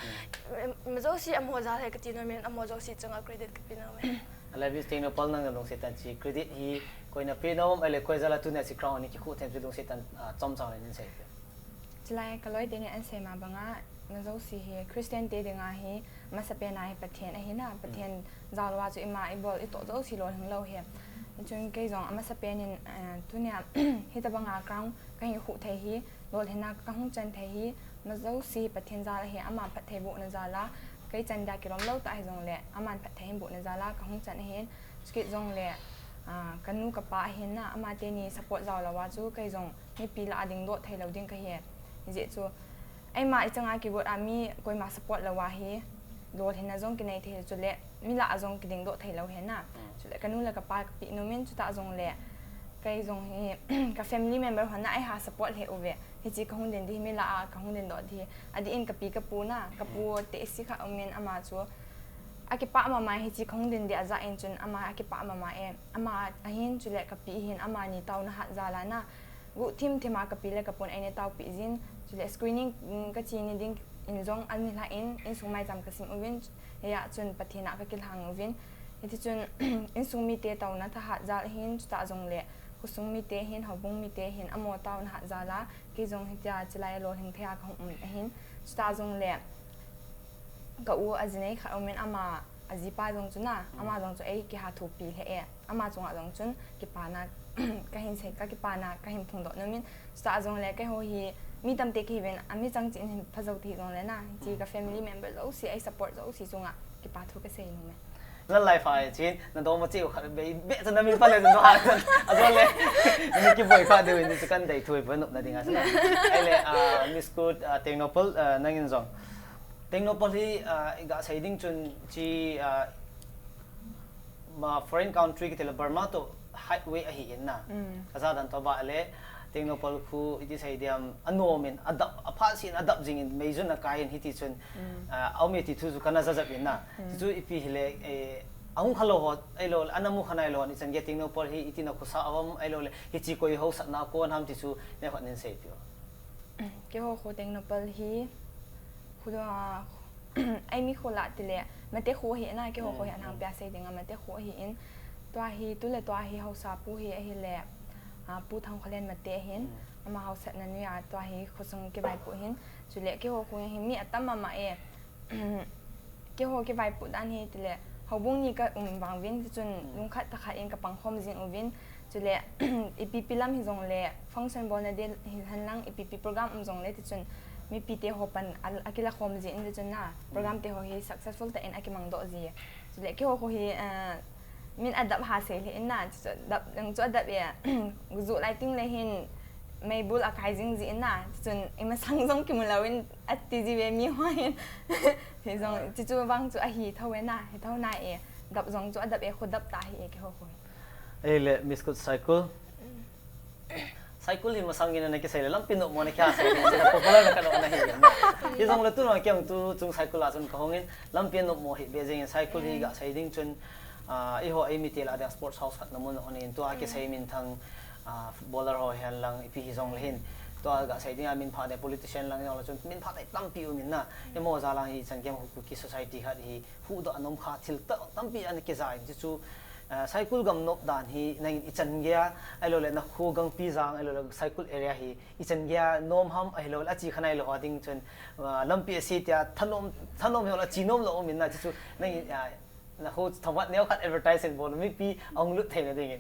Em, ma jouse amaho jal ahi kati nom in, amaho jouse chunga credit kape nom e. Ale Miss Tengnoupal nang na lungset tah in chi credit hi koi na pe nom, ale koi jal a tunia chi crown hi kikhu them chu lungset tah in, ah, chomcha in seipeh. Chulai kaloi teni ahin sei ma banga, ma jouse hi Christian te dinga hi, amasapen a hi Pathen ahi na, Pathen jao lou a chu ima ibol itoh jouse lolhing lou ahi. Hichun kei jong amasapen in, eh, tunia hitabanga crown kahin kikhu thei hi, lolhinna kahung chan thei hi, ma jouse hi Pathen jal ahi, ama phattheibohna jal a, kei chan dia kilom lou tah hijongle, aman phatthei hin bohna jal a kahung chan ahin, chukit jongle, ah, kanu kapa ahin na, amateni support jao lou a chu, kei jong mipi lah a dingdoh thei lou ding kahi. Hijeh chu, eima ichang a kigot a mi koima support lou a hi, lolhinna jong kinei thei chule, mi lah a jong kidingdoh thei lou ahi na. Chule kanu le kapa kape nom in, chutah jongle, kei jong hi, ka family member hon na eiha support lheh uve. Hiche kahung din ding hi mi lah a kahung dindoh ding hi. Adeh in kapi kapu na, kapu te isi kha um in ama chu akipah mama e, hiche kahung din ding ajah in chun ama akipah mama e. Ama ahin chule kapi hin amani taona hat jal a na. Guhthim thim a kapi le kapun eina taopi jin. Chule screening, mm, kache ni ding in jong ana lhah in, insung maicham kasim uvin. Hia chun Pathen a kakilhang uvin. Hiti chun, insung mite taona thahat jal ahin, chutah jongle, khosung mite hin, houbung mite hin, amaho taona hat jal a, kei jong hitia chilai a lolhing thei a kahung um ahin, chutah jongle, ka u ajinei khat um in ama, ajipa jong chu na, ama jong chu eikiha thupi lheh e, ama chunga jong chun kipana kahin sei, kakipana kahin phongdoh nom in, chutah jongle keiho hi mi tamtah kihi uvin, ami chang cheh in hin pha jou ti jongle na, hiche ka family member jouse, ei support jouse chunga kipa thu kasei nom e. Nalai phai chin, nadom ma cheu khat be, be chan namin pha le, naha chan. Ajole, mi kiboi kha deu in chu kan dei thui pha nop na ding a chu. Ahile, ah, Miss Good, ah, Tengnoupal, ah, nangin jong. Tengnoupal hi, ah, iga sei ding chun chi, ah, ma foreign country kiti le Burma toh highway ahi in na. Kaja dan toh ba le, Tengnoupal khu iti sei diam, anom in, adap, aphat sin adap jing in, meijun akai in hiti chun, ah, aum e ti thu chu kana jajap in na. Chu chu ipi hile, eh, ahung khalou ho, ahilou le, ana mu kha nailou ho, ichan gei Tengnoupal hi, iti na khosa aum, ahilou le, hiche koi haosatna a kon ham ti chu, neokhat nin seipeh u. Keiho kho Tengnoupal hi, khu, ah, eimi kho lah tile, Mate kho hi na, keiho kho hi, hmm, anhang, hmm, pia sei dinga Mate kho hi in, tua hi, tu le tua hi, haosapu hi, ahile, ah, Pu Thangkholen Mate hin, hmm, ama haosatna noiya, tua hi, khosung kivaipoh hin, chule keiho kho hi, mi atam mama e, keiho kivaipoh dan hi tile, houbung ni ka um vang uvin, tichun, hmm, lungkhat tah khat in ka pangkhom jing uvin, chule, ipi ipi lam hijongle, function bolna ding hihen lang, ipi ipi program um jongle, tichun, mipi te ho pan a, akila khom jin, tichun na, program, hmm, te ho hi successful tah in akimang doh ji. Chule, keiho kho hi, eh, min adap ha sei le in na, chu adap, nang chu adap e, ju lai ting le hin, meibul akai jing ji in na, chun imasang jong kimu lou in ati ji ve mi ho hin. Hi jong, ah, chu chu vang chu ahi tho e na, hi tho na e, dap jong chu adap e, khu dap tah hi e keiho kho. Ahile, Miss Kut Saikul. Saikul hi masang in ana kisei le, lampi nopmo na kihasei le, popular na kano na hi. Hi jong le tu na kiang tu chung Saikul a chun kahung in, lampi nopmo hi be jing in Saikul hi, mm, gasei ding chun, ah, eiho eimi te lah a ding sports house khat namun hon in tua, mm, kisei minthang, ah, footballer ho hihen lang ipi hijongle hin. Tua gasei ding a minpha ding politician lang hijongle chun minpha ding tampi um in na. Mm. Imo jal lang hi chan kem Kuki society khat hi huhdoh a nom kha thil ta, tampi ana kija in chu, ah, Saikul gam nop dan hi nangin ichan gei a, ahilou le na kho Gangpijang, ahilou le Saikul area hi ichan gei a nom ham, ahilou le achi kha nailou ho ding chun, ah, lampi asei tia thanom, thanom hijongle achi nom lou um in na chu, nangin, ah, Na khu thangvah neokhat advertise in bol, mipi ahung lut theina dingin.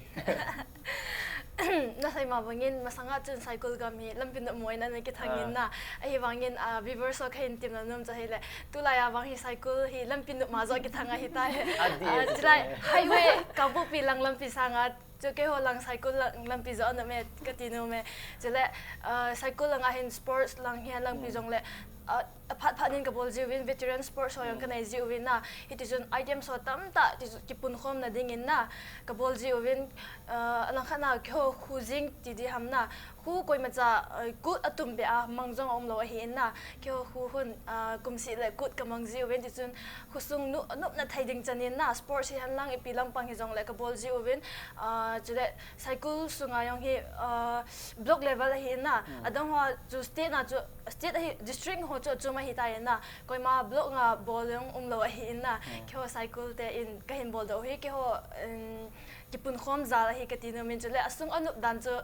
Nasei ma bangin, masanga chun Saikul gam hi lampi nopmo in ana kithang in na. Ahivangin, ah, viewers ho kahin temna nom chu ahile, tulai a vang hi Saikul hi lampi nopmo joh kithang ahitai. Adi, ah, chulai, eh, highway, Kangpokpi lang lampi sanga, chu keiho lang Saikul lang lampi joh anop e, kati nom e. Chule, ah, Saikul langa hin sports lang hihen lang pi, hmm, jongle, ah, aphat phat nin kabol jiuvin, veteran sports ho jong, hmm, kanei jiuvin na. Hitichun items ho tamtah, tichu kipunkhomna dingin na, kabol jiuvin, ah, alangkhat na keiho khu jing ti di ham na. Khu koimacha, ah, kut atum be a mang jong aumlou ahi in na. Keiho khu hun, ah, kumseh le kut kamang jiuvin, tichun khosung nu, nopna thei ding chan in na, sports hihen lang ipi lampang hijongle kabol jiuvin, ah, chule Saikul sunga jong hi, ah, block level ahi in na, hmm, adang ho chu state na chu, state ahi, district ho chu achom ahitai in na, koima block nga bol jong umlou ahi in na, hmm, keiho Saikul te in kahin boldoh u hi, keiho, um, kipunkhom jal ahi kati nom in chule, asung anop dan chu,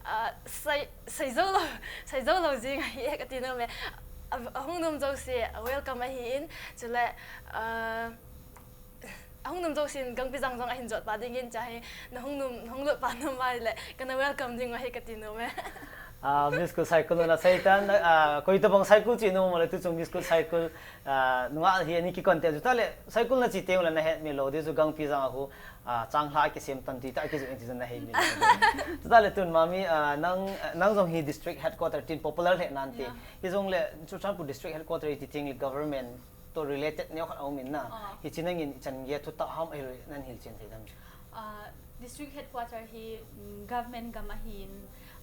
ah, sei, seijou lou, seijou lou jing ahi e kati nom e, a, ahung nom jouse, welcome ahi in, chule, ah, Ahung nom jousen Gangpijang jong ahin jot pa dingin, chahi, nahung nom, nahung lut pa nom ahile, kana welcome ding ahi kati nom e. Ah, Miss Kul Saikul na seitan, ah, koi tabang Saikul chi nom le tu chung Miss Kul Saikul, ah, nunga hi ani kikon te chu tale, Saikul nachi teng le nahet mi lou, di chu Gangpijang a khu, ah, changlhah kisem tan ti ta kiju in ti chu nahet mi lou. Chu tale tun mami, ah, nang, nang jong hi district headquarter tin popular le nan te. Yeah. Hijongle, Churachandpur district headquarter ti teng le government to related neokhat aum in na. Ah. Hiche nangin ichan gei a thutah ham ahilou le nan hilchen thei dem? Ah, district headquarter hi, mm, government gam ahin,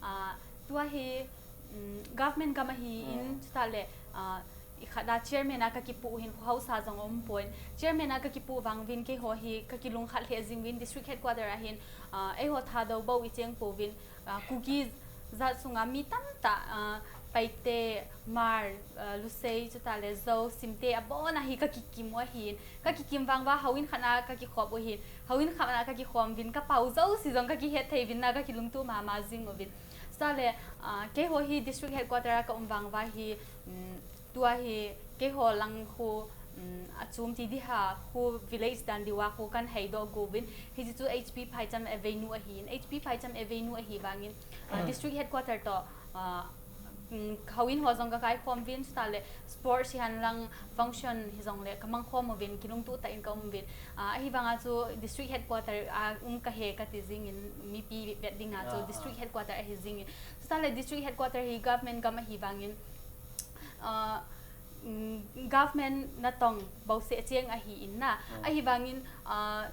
ah, tua hi, mm, government gam ahin, hmm, chutah le, ah, ikhat a chairman a kakipoh uvin, kho haosa jong aumpon. Chairman a kakipoh vang uvin keiho hi kakilungkhat lheh jing uvin district headquarter ahin, ah, eiho Thadou bou icheng pouvin, ah, Kuki jat sunga mi tamtah, ah, Paite, Hmar, ah, Lusei, chutah le Zou, Simte, abon a hi kakikim u ahin. Kakikim vang uva, houin khat a kakikhop u ahin. Houin khat a kakikhom uvin, kapao jouse jong kakihet thei uvin na, kakilungtup mama jing uvin. Chutah le, ah, keiho hi district headquarter a kaum vang uva hi, um, Tua hi keiho lang khu, um, achom ti di ham, khu village dan diu a khu kan heidoh go uvin. Hiche chu H P Phaicham Avenue ahin. H P Phaicham Avenue ahi vangin, ah, hmm, district headquarter toh, ah, um, houin ho jong kakaikhom uvin, chutah le sports hihen lang function hijongle kamangkhom uvin, kilungtup tah in kaum uvin. Ah, ahivanga chu district headquarter a um kahi kati jingin mipi vet dinga chu, ah, district headquarter ahi jingin. Chutah le district headquarter hi government gam ahi vangin, ah, mm, government natong bouseh cheng ahi in na. Hmm. Ahivangin, ah,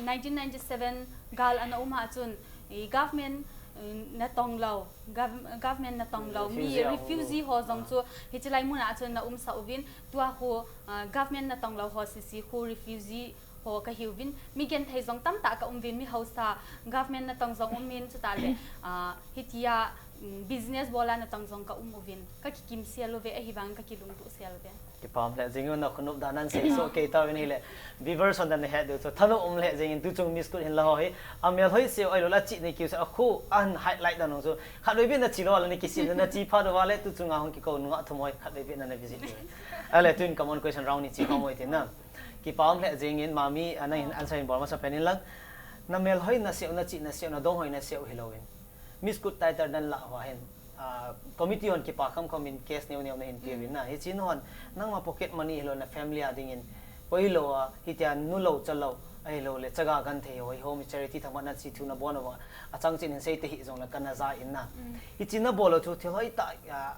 nineteen ninety-seven gal ana um a chun, i government, mm, natong lou, gov-, government natong lou, mi refugee ho jong chu, ah, hiche lai mun a chun ana umsah uvin, tua khu, ah, government natong lou ho sese khu refugee ho kahiuvin, mi genthei jong tamtah kaum uvin, mi hausa, government natong jong um in, chutah le, ah, hitia, mm, business bol a natong jong kaum uvin, kakikim sel uve, ahivang kakilungtup sel uve. Kipah lheh jengin, nakhonop dan nasei soh kei tauvin ahile, viewers hon nahet diu chu thanom um lheh jengin, tuchung Miss Kut hin la ho hi, amel hoi seh u ahilouleh achih nei kiu seh u, akhu ahin highlight dan u chu, khatvei beh nache lou le, nakisim le, nache phat uva le, tuchung a hung kikou nungah thum ho hi, khatvei beh na visit diu. Ahile, tun common question round ni che khom u hite na. Kipah lheh jengin, mami, ah, nangin answer hin bol masa pen in lang. Namel hoi naseh u, nachih naseh u, nadong hoi naseh u hilouvin, Miss Kut title nalah uva hin, ah, committee hon kipah khamkham in cash neo neo nahin peuvin na. Hiche nahon, nangma pocket money hilou, na family a dingin, koi hilou a, hitia nu lou, cha lou, ahilouleh chaga genthei ho, home charity thangvah na che thu nabon uva, achang chen hin sei tahih jongle kana ja in na. Mm. Hiche nabol u chu thil hoitah, ah,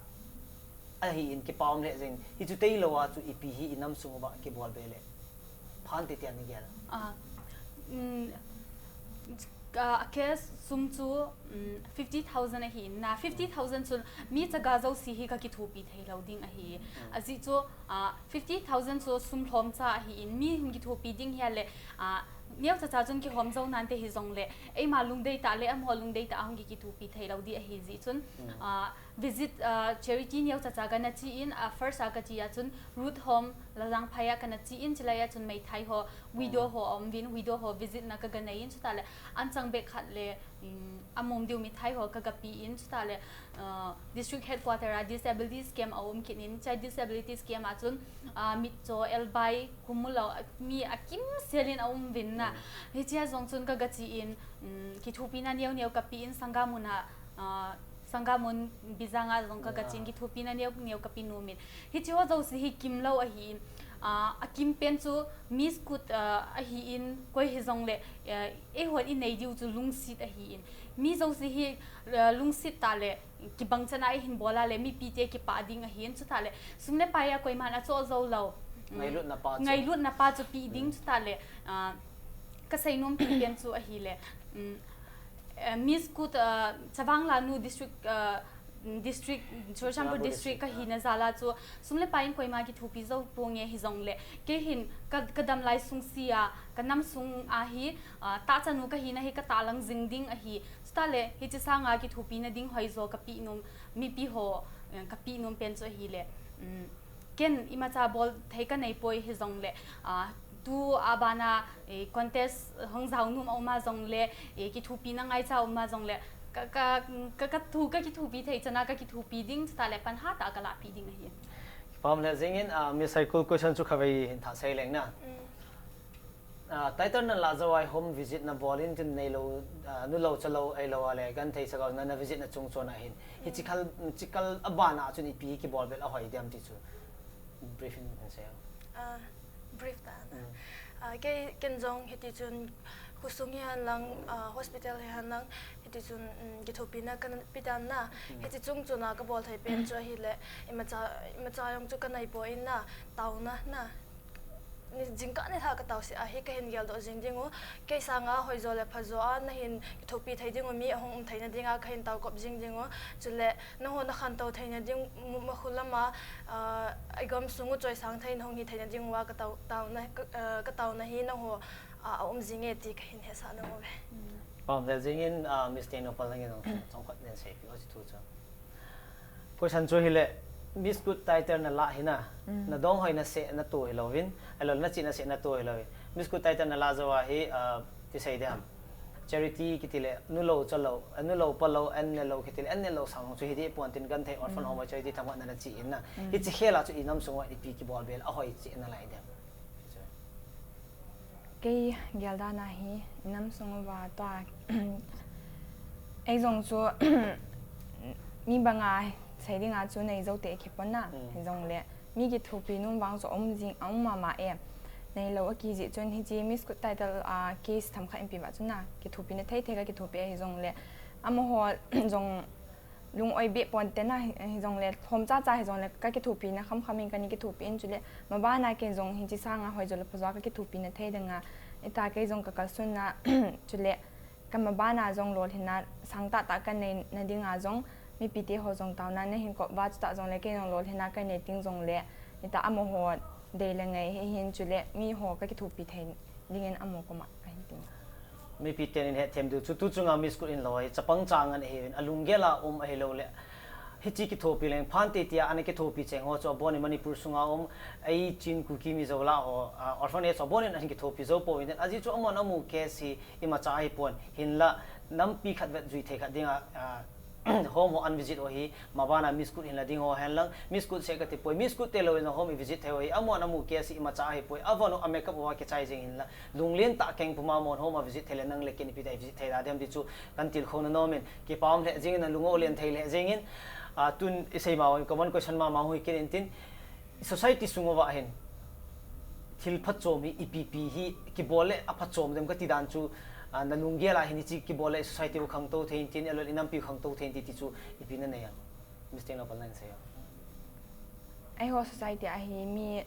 ahin, kipah lheh jengin, hichu tailou a chu ipi hi inam sung uva kibol be le pha ham ti tia nagel? Ah, mm, ah, a cash sum chu, mm, fifty thousand ahin na, fifty thousand chu mi chaga jouse hi kakithopi theilou ding ahi. Mm. Ajeh chu, ah, fifty thousand chu sum lhomcha ahin, mi hung kithopi ding hi ahile, ah, neocha cha chun kihom jou nante hijongle, eima lungdei tah le amaho lungdei tah a hung kikithopi theilou ding ahi jeh chun, mm, ah, visit, ah, charity neocha cha kana che in, ah, first a kache a chun Ruth Home, Lajangphai a kana che in, chulai a chun meithai ho, widow ho aum uvin, widow ho visit na kaga nei in, chutah le anchang bag khat le, um, amom diu mithai ho kaga pe in, chutah le, ah, district headquarter a disabilities camp aum kit in, chai disabilities camp a chun, ah, mitcho, elbai, khumulou, mi akimsel in aum uvin na. Mm. Hichea jong chun kaga che in, um, kithopina neo neo kape in, Sangam mun a, ah, Sangam mun Bijang a jong kaga che in, kithopina neo neo kape nom in. Hiche ho jouse hi kimlou ahin, ah, akim pen chu Miss Kut, ah, ahin, koi hijongle, ah, eihon inei diu chu lungset ahin. Mi jouse hi, ah, lungset tah le, kibang chan a eihin bol a le, mipite kipah ding ahin, chutah le, sum le pai a koiman achoh jou lou. Mm, ngailutna pa chu. Ngailutna pa chu pe ding, mm, chutah le, ah, kasei nom pen chu ahile, mm, eh, Miss Kut, ah, Chavang Lanu district, ah, district, Churachandpur district kahina jal a chu, sum le pai in koima kithopi jou ponge hijongle, kei hin ka, kadam lai sungse a, kanam sung a hi, ah, tahchanu kahina hi katahlang jing ding ahi. Chutah le, hiche sanga kithopina ding hoijo kape nom, mipi ho, eh, kape nom pen chu ahile, mm, ken imacha bol thei kanei poi hijongle, ah, tu a bana, eh, contest hung jao nom aum a jongle, eh, kithopina ngaicha aum a jongle, ka, ka, ka, kathu, kakithopi thei chan a kakithopi ding, chutah le pan hatah a kalahpeh ding ahi. Kipah lheh jengin, ah, Miss Saikul, question chu khatvei hin thah sei leng na. Mm. Ah, title nalah jou a home visit nabol in tin, neilou, ah, nu lou cha lou ahilou a le genthei chaga ho na, na visit na chung chon a hin. Hiche kal, hiche kal a bana chun ipi kibol bel ahoi dem ti chu brief in hin sei o. Ah, brief tah na. Mm. Ah, kei, ken jong hiti chun khosung hihen lang, ah, hospital hihen lang, hiti chun, mm, kithopina kana pe tan na. Mm. Hiti chung chon a kabol thei pen chu ahile, imacha, imacha jong chu kanei poi na, taona na. Ni jingkah nilhah katao seh a hi kahin geldoh jing ding u, kei sanga hoijo le phajo a nahin kithopi thei ding u mi ahung um theina dinga kahin taokop jing ding u, chule nangho nakhantou theina ding u, ma, makhu lam a, ah, igam sung u choisang thei nahung hi theina ding uva katao, taona, ka, ah, kataona hi nangho, ah, aum jinge ti kahin hetsah nom uve. Kipah lheh jengin, ah, Miss Tengnoupal nangin jong chomkhat nen seipeh o hiche thu chu. Question chu hile, Miss Kut title nalah hi na, mm, nadong hoi naseh nato hilouvin, ahilou le nachih naseh nato hilouvin, Miss Kut title nalah jou a hi, ah, ti sei dem, charity kiti le, nu lou cha lou, ah, nu lou pa lou, an ne lou kiti le, an ne lou sang chu hi deh pon tin, genthei orphan, mm, home charity thangvah na nache in na. Mm. Hiche khel a chu inam sung uva ipi kibol bel ahoi cheh nalai dem? Kei gel dan a hi, inam sung uva tua, ei jong chu, mi banga sei dinga chu nei jou te kipon na, mm, hijongle, mi kithopi nom vang chu um jing, um mama e. Neilou akijeh chun hiche Miss Kut title, ah, case themkhat in pe uva chun na, kithopina thei thei kakithopi ahi jongle, amaho jong lung-oi beh ponte na, hi, hijongle, lhomcha cha hijongle, kakithopina khamkham in kana kithopi in chule, mabana kei jong hiche sanga hoijo le phajo a kakithopina thei dinga, ita kei jong kakalson na, chule, kamabana jong lolhinna sangtah tah kanei na dinga jong, mipite ho jong taona nahin kop uva chutah jongle, kei jong lolhinna kanei teng jongle, ita amaho dei le ngai hihin chule, miho kakithopi thei dingin amu koma kahin tin. Mipi ten in hethem diu chu tu chunga Miss Kut in loi, chapang chang an ahi, alunggel a um ahilou le. Hichi kithopi leng phante tia ana kithopi cheng ho chu abon in Manipur sunga um, ei Chin Kuki Mizo la ho, ah, orphanage abon in ahin kithopi jou pouvin, ajeh chu amon amu case hi imacha ahipon, hinla nampi khat vet jui thei khat dinga, ah, home ho an visit ho hi, mabana Miss Kut hinla ding ho henlang, Miss Kut se kati poi, Miss Kut te lou in home i visit thei ho hi, amon amu case hi imacha ahipoi, avon u a makeup uva kichai jeng hinla, lunglen tah keng puma amon home a visit thei le nang le ken ipi dia i visit thei da dem ti chu kan tilkhou na nom in, kipa um lheh jeng in, alung u len thei lheh jeng in, ah, tun i sei ma u in, common question mama hui ken in tin, society sung uva hin, thil phachom hi ipi ipi hi kibol le aphachom dem kati dan chu, ah, na lunggel a hin hichi kibol le society u khangtou thei in tin, ahilou le i nampi u khangtou thei in tin ti chu ipi na nei am? Mister Nopal nang sei am? Eiho society a hi mi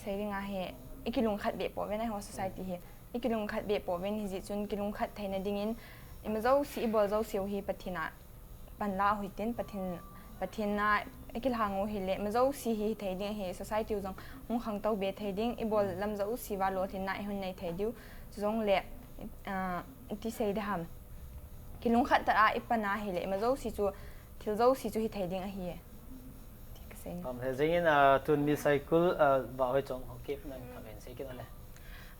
sei ding a hi, i kilungkhat beh pouvin eiho society hi. I kilungkhat beh pouvin hijeh chun kilungkhat theina dingin, ima jouse, i bol jouse u hi Pathen a pan la u hitin, Pathen, Pathen a i kilhang u hile, ima jouse hi thei ding ahi, society u jong hung khangtou be thei ding, i bol lam jouse uva lolhinna i hung nei thei diu. Chujongle, ah, iti sei ding ham. Kilungkhat tah a i pan a hile, ima jouse chu, thil jouse chu hi thei ding ahi. Ti ka sei ni. Am, he jeng in, ah, tun Miss Saikul, ah, Vahhoichong, ho kep nan kha ven sei kit le.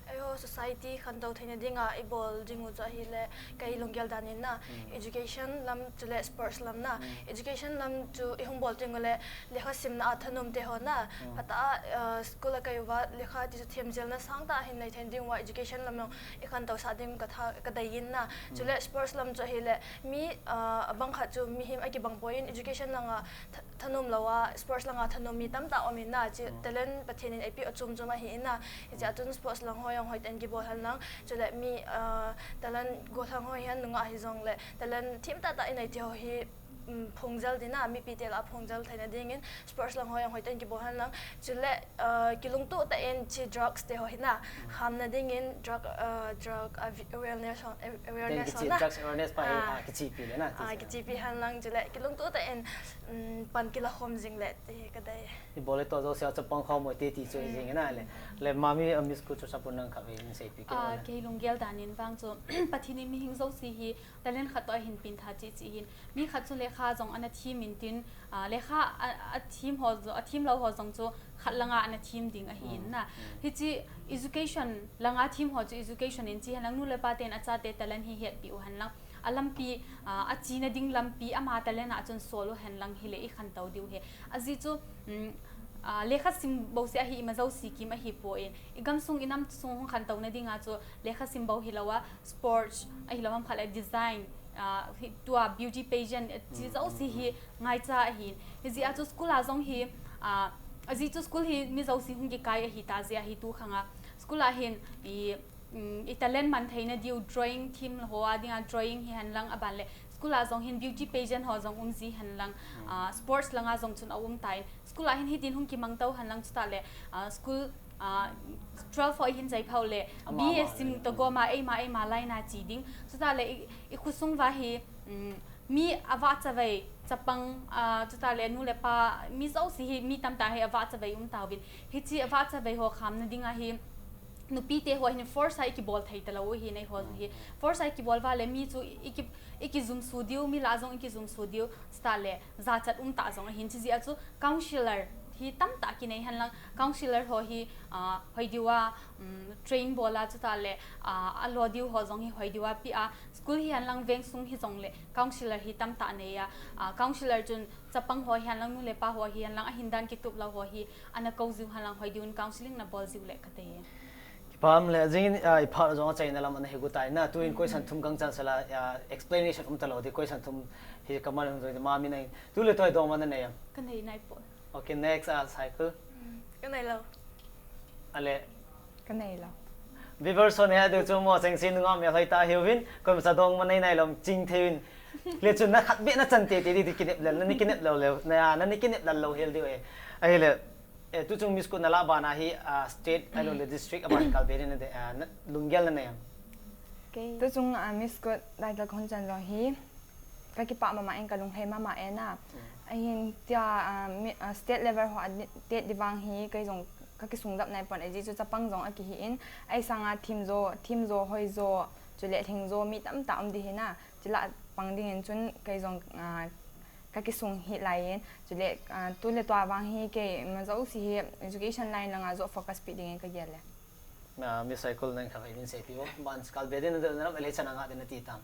Eiho society khangtou theina dinga i bol ding u chu ahile, kei lunggel dan in na, education lam chule sports lam na. Education lam chu i hung bol teng ule, lekha simna a thanom te ho na. Phatah a, ah, school a kai uva, lekha ti chu themjilna sangtah hin nei thei ding uva, education lam jong i khangtou sah ding ka tha, ka dei in na. Chule sports lam chu ahile, mi, ah, abang khat chu mihem akibang poi in education langa tha-, thanom lou a, sports langa thanom mi tamtah um in na, chu talent Pathen in eipeh u chom chom ahi in na, hichea chun sports lang ho jong hoiten kibol hen lang, chule mi, ah, talent gollhang ho hihen nungah hijongle, talent thim tah tah i nei ti ho hi, um, phungjal ding na, mipi te lah a phungjal theina dingin, sports lang ho jong hoiten kibol hen lang, chule, ah, kilungtoh tah in chi drugs te ho hi na, khamna dingin drug, ah, drug awi-, awareness ho, awareness ho na. Drugs awareness pa hi, ah, kichepi le na, ti ah, kichepi hen lang chule, kilungtoh tah in, um, pan kila khom jing le, ti ka dei. I bol le toh jouse a chapang khom u te ti chu jing na le. Le mami, ah, Miss Kut chu sapun nang kha ve in seipi kit le. Ah, kei lunggel dan in vang chu, Pathen in mihing jouse hi, talent khat toh ahin pengtha cheh cheh hin. Mi khat chu lekha jong ana them in tin, ah, lekha a, a them ho jo-, a them lou ho jong chu khat langa ana them ding ahi in na. Hichi education langa them ho chu education in che hen lang, nu le pa ten achate talent hi hetpeh u hen lang. A lampi, ah, a chena ding lampi ama talent a chun sol u hen lang hile i khangtou diu ahi. Ajeh chu, um, ah, lekha sim bouseh ahi ima jouse kim ahipoi. I gamsung i namsung hung khangtouna dinga chu lekha sim bou hilou a, sports, ahilou ham khat le design, ah, hi, tua beauty pageant, eh, chi jouse hi ngaicha ahin. Hijeh a chu school a jong hi, ah, ajeh chu school hi mi jouse hung kikai ahi ta jeh a hi tu khang a. School a hin i, um, i talent man theina diu drawing theme ho a dinga drawing hi hen lang aban le. School a jong hin beauty pageant ho jong um ji hen lang, ah, sports langa jong chun aum tan. School a hin hitin hung kimang tou hen lang chutah le, ah, school, ah, twelve ho i hin jai phau le, ama B A ama sim le, to gom a, eima, eima line a che ding. Chutah le i, i khosung uva hi, um, mi avahchavai, chapang, ah, chutah le nu le pa, mi jouse hi, mi tamtah hi avahchavai um tauvin. Hichi avahchavai ho khamna dinga hi, nupi te ho hin force a i kibol thei talou u hi nei ho hi. Force a i kibol uva le mi chu i ki, i kijumso diu, mi lah a jong i kijumso diu. Chutah le, jachat um tah jong ahin, chijeh a chu counselor hi tamtah kinei hen lang, counselor ho hi, ah, hoi diu a, um, train bol a chutah le, ah, alo diu ho jong hi hoi diu a peh a, school hi hen lang veng sung hijongle, counselor hi tamtah nei a, ah, counselor chun chapang ho hi hen lang nu le pa ho hi hen lang ahin dan kitup lou ho hi, ana kou jiu hen lang hoi diu in counseling na bol jiu le ka ti. Kipah le, jing in, ah, i phat jong achaina lam ana hi gu tai na, tu in question thum kang chan sala, ah, explanation um talou di question thum hi ka man jong di ma mi nai. Tu le toi dong man nei am? Ka nei nai po. Okay, next, ah, Saikul. Ka nei lou. Ale. Ka nei lou. Viewers hon he diu chu mo cheng sin ngam ya hoi ta hiuvin, koima cha dong man nei nai lom ching thei uvin. Le chu na khat beh na chan tei tei di kinep lel, na ni kinep lou le, na, na ni kinep lel lou hel diu e. Ahile, Eh, tuchung Miss Kut na lah bana hi, ah, state, ahilou le district aban kal be na de, ah, na, lunggel na nei am? Okay. Tuchung, ah, Miss Kut title hung chan jong hi, ka kipah mama in ka lunglhai mama e na. Mm. Ahin tia, ah, mi, ah, state level ho a di, tet di vang hi, kei jong kakisung dap nai pon, ajeh chu chapang jong akihi in, ahi sanga thim jo, thim jo, hoi jo, chule lhing jo, mi tamtah um ding ahi na, chule pang ding in chun kei jong, ah, kakisung hih lai in, chule, ah, tu le tua vang hi kei ima jouse hi education line langa joh focus pe ding in kagel e. Ah, Miss Saikul, nang kha min seipi vo, ban kal be din na, na, le chana nga din na ti tam.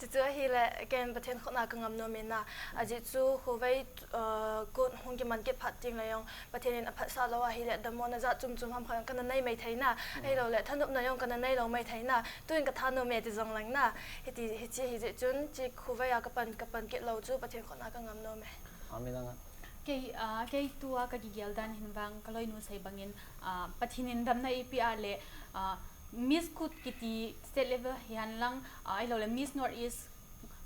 Chuchu ahile, ken Pathen khut a kangam nom in na. Ajeh chu, khovei, uh, kut hung kiman kit phat teng le jong, Pathen in aphatsah lou ahile, dammo na jat chom chom ham khat kana nei mai thei na. Mm. Ahilou le, thanopna jong kana nei lou mai thei na. Tuin kathanom e ti jong leng na. Hiti, hiche hi jeh chun, hiche khovei a kapan, kapan kit lou chu, Pathen khut a kangam nom e. Amen anga. Kei, ah, kei tua kakigel dan hin vang, kaloinu sei bang in, ah, Pathen in damna eipeh a le, ah, Miss Kut kiti state level hihen lang, ah, ahilou le Miss North East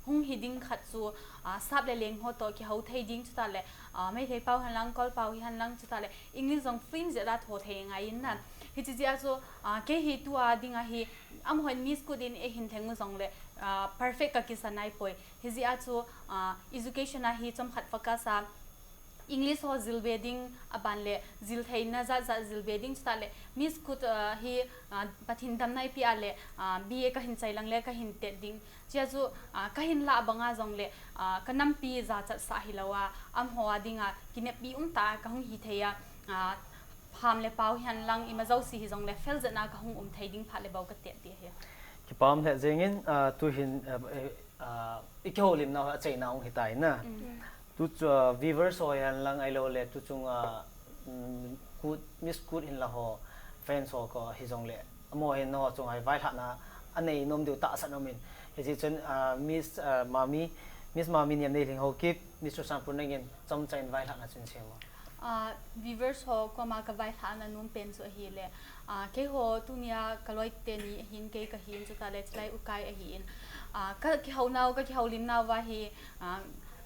hung hi ding khat chu, ah, sap le leng ho toh kihou thei ding, chutah le, ah, Meitei pau hihen lang, Kol pau hihen lang, chutah le English jong fluent jeh a tho thei ngai in na. Hiche jeh a chu, ah, kei hi tua dinga hi, amahon Miss Kut in eihin lheng u jong le, ah, perfect kakisa nai poi. Hijeh a chu, ah, education a hi chomkhat focus a, English ho jil be ding, aban le jil theina jat jat jil be ding, chutah le Miss Kut, ah, hi, ah, Pathen damna eipeh a le, ah, B A kahin chai lang le kahin tet ding. Chea chu, ah, kahin lah banga jong le, ah, kanampi jachat sah hilou a, amaho a dinga kineppi um tah a kahung hi thei a, ah, ham le pau hihen lang ima jouse hi jong le fel jat na kahung um thei ding phat le bou katet ding ahi. Kipa um lheh jeng in, ah, tuhin, ah, eh, ah, i kihoulimna ho achaina hung hi tai na. Mm. Tu chu, ah, viewers ho hihen lang ahilou le, tu chung, ah, mm, Kut, Miss Kut hin la ho, fans ho ko hi jong le, amaho hin nangho chunga hi vailhahna anei nom diu tahsan um in. Hijeh chun, ah, Miss, ah, Mami, Miss Mami Niamneilhing Haokip, Miss Churachandpur nangin chomcha in vailhahna chun sei mo. Ah, viewers ho koma kavailhahna nom pen chu ahile, ah, keiho tunia kaloi teni ahin, kei kahin, chutah le chulai ukai ahin. Ah, kakihou nau, kakihoulim nau va hi, ah,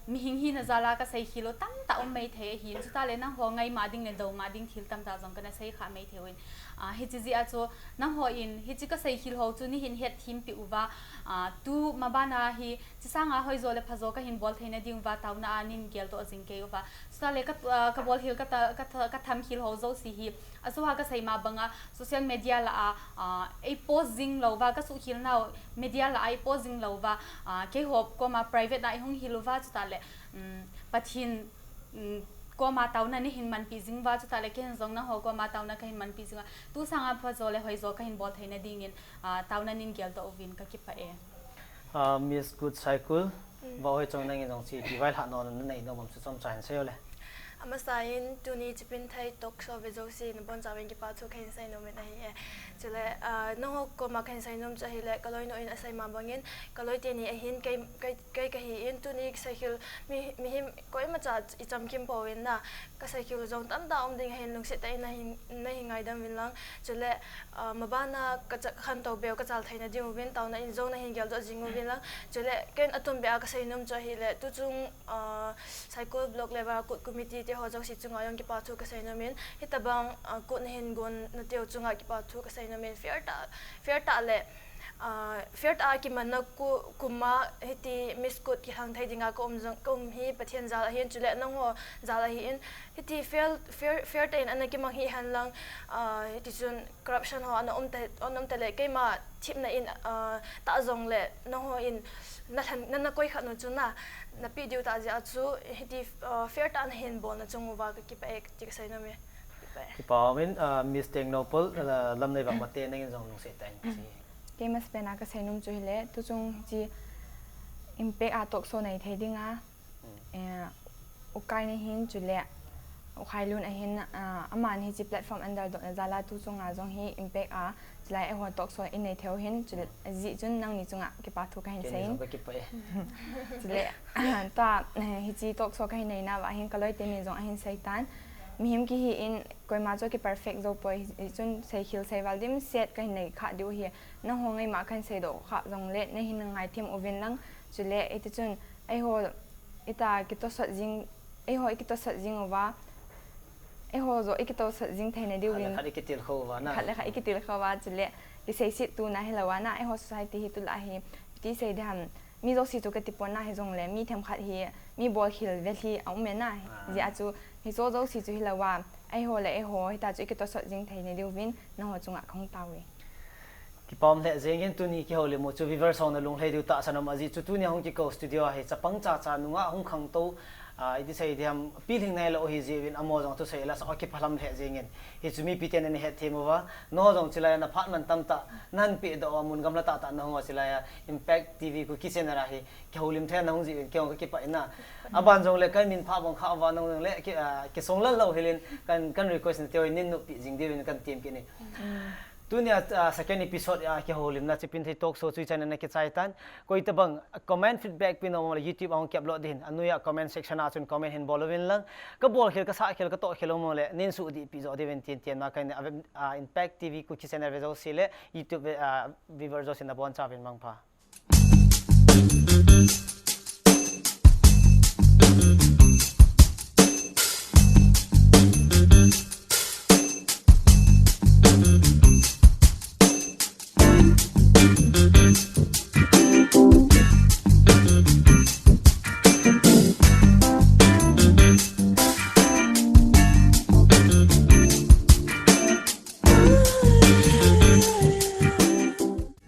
mihing hina jal a kaseikhel u tamtah um mai thei ahin, chutah le nangho ngaima ding le douma ding thil tamtah jong kana sei kha mai thei uvin. Ah, hiche jeh a chu nangho in hiche kaseikhel ho chu neihin hetthem peh uva, ah, tu maban a hi, hiche sanga hoijo le phajo kahin bol theina diuva, taona a neihin geldoh jing kei uva. Chutah le ka, ah, kabol khel kata, kata, katham khel ho jouse hi, ajoh a kasei ma banga, social media lah a, ah, eipost jing lou va, kasuhkhel nau media lah a eipost jing lou va, ah, keiho koma private a eihung hil uva, chutah le, um, Pathen, um, koma taona neihin manpi jing uva, chutah le keihin jong nangho koma taona kahin manpi jing uva. Tu sanga phajo le hoijo kahin bol theina dingin, ah, taona neihin geldoh uvin kakipah e. Ah, Miss Kut Saikul, mm, Vaihoi chong nangin jong hiche vailhahna nanei nom chu chomcha in seiyo le. Amasan tuni Chipinthei talk show ve jouse nabonchauvin kipa thu kahin sei nom in ahi e. Chule, ah, nangho koma kahin sei nom chu ahile, kaloinu in asei ma bangin, kaloi teni ahin, kei, kei, kei kahin, tuni seikhel mi, mihem koimacha ichamkim pouvin na, kaseikhel jong tamtah um ding ahin, lungset tah in nahin, nahin ngaidam uvin lang. Chule, ah, maban a kacha-, khantou beu kachal theina diuvin, taona in jong nahin geldoh jing uvin lang. Chule, ken atum beh a kasei nom chu ahile, tuchung, ah, Saikul block level a Kut committee te ho jouse chunga jong kipa thu kasei nom in, hitobang, ah, Kut nahin gon nau chunga kipa thu kasei nom in, fair tah, fair tah le, ah, fair tah a kimanna ku-, kum a hiti Miss Kut kilhang thei dinga ka um jong, ka um hi Pathen jal ahin, chule nangho jal ahin, hiti fair, fair, fair tah in ana kimang hihen lang, ah, hiti chun corruption ho ana um ta, ana um ta le, keima themna in, ah, tah jong le, nangho in, na lhan, na, nakoi khat u chu na, napeh diu tah jeh a chu, hiti, ah, fair tah nahin bolna chung uva kakipah e, ti kasei nom e. Kipah e. Kipa um in, ah, Miss Tengnoupal, ah, Lamneivang Mate nangin jong lungset tah in sei. Kei masapen a kasei nom chu ahile, tuchung hiche Impact a talk show nei thei dinga, mm, eh, Ukai nahin chule, U Khailun ahin, ah, aman hiche platform ahin daldoh na jal a tuchunga jong hi Impact a, chulai eiho talk show inei thei u ahin, chule, ajeh chun nangni chunga kipa thu kahin sei in. Kei ni jong kakipah e. Chule, tua, eh, hiche talk show kahin nei nauva hin kaloi teni jong ahin sei tan. Mihem kihi in, koima chu kiperfect jou poi, hijeh chun seikhel seival dimset kahin nei kha diu ahi. Nangho ngaima kahin seidoh kha jong le, neihin ngaithem uvin lang, chule, hiti chun, eiho, ita kitosot jing, eiho ikitosot jing uva, eiho joh ikitosot jing theina diuvin. Khat le khat ikitilkhou uva na. Khat le khat ikitilkhou uva, chule, kiseiset tuna hilou a na, eiho society hi tulai hi, iti sei ding ham, mi jouse chu kati pon na hijong le, mi themkhat hi, mi bolkhel vel hi aum e na, ah, hijeh a chu, hiche jouse chu hilou a, eiho le eiho hita chu ikitosot jing thei na diuvin nangho chunga kahung tao e. Kipah lheh jengin tuni kihoulim u chu viewers ho nalung lhai diu tahsan um ajeh chu tunia hung kikou studio a hi chapang chacha nungah hung khangtou, ah, iti sei diam, pilhing nailou ahi jeh uvin amaho jong thusei la sa kipah lheh jengin. Hichu mipi ten ana hetthem uva, nangho jong chulai a phat man tamtah nahin pehdoh uva mun gamla tahtah nahung uva chulai a Impact T V Kuki channel a hi kihoulim thei nahung jeh uvin kei jong kakipah in a. Aban jongle kamin pha bang kha uva nahung jongle ki, ah, kisong lal lou hilin kan, kan request nate uvin nin noppi jing diuvin kan tem kit e. Tunia, ah, second episode, ah, kihoulimna Chipinthei Talk Show chu hichan a ana kichai tan. Koi tabang comment feedback pe nom le YouTube a hung kiupload ding hin. Anoiya comment section a chun comment hin bol uvin lang. Kabol khel, kasah khel, katoh khel um le nin suhdih pi jo diuvin tin tiamna kahin nei, ah, Impact T V Kuki channel ve jouse le YouTube, ah, viewer jouse nabonchauvin mangpha.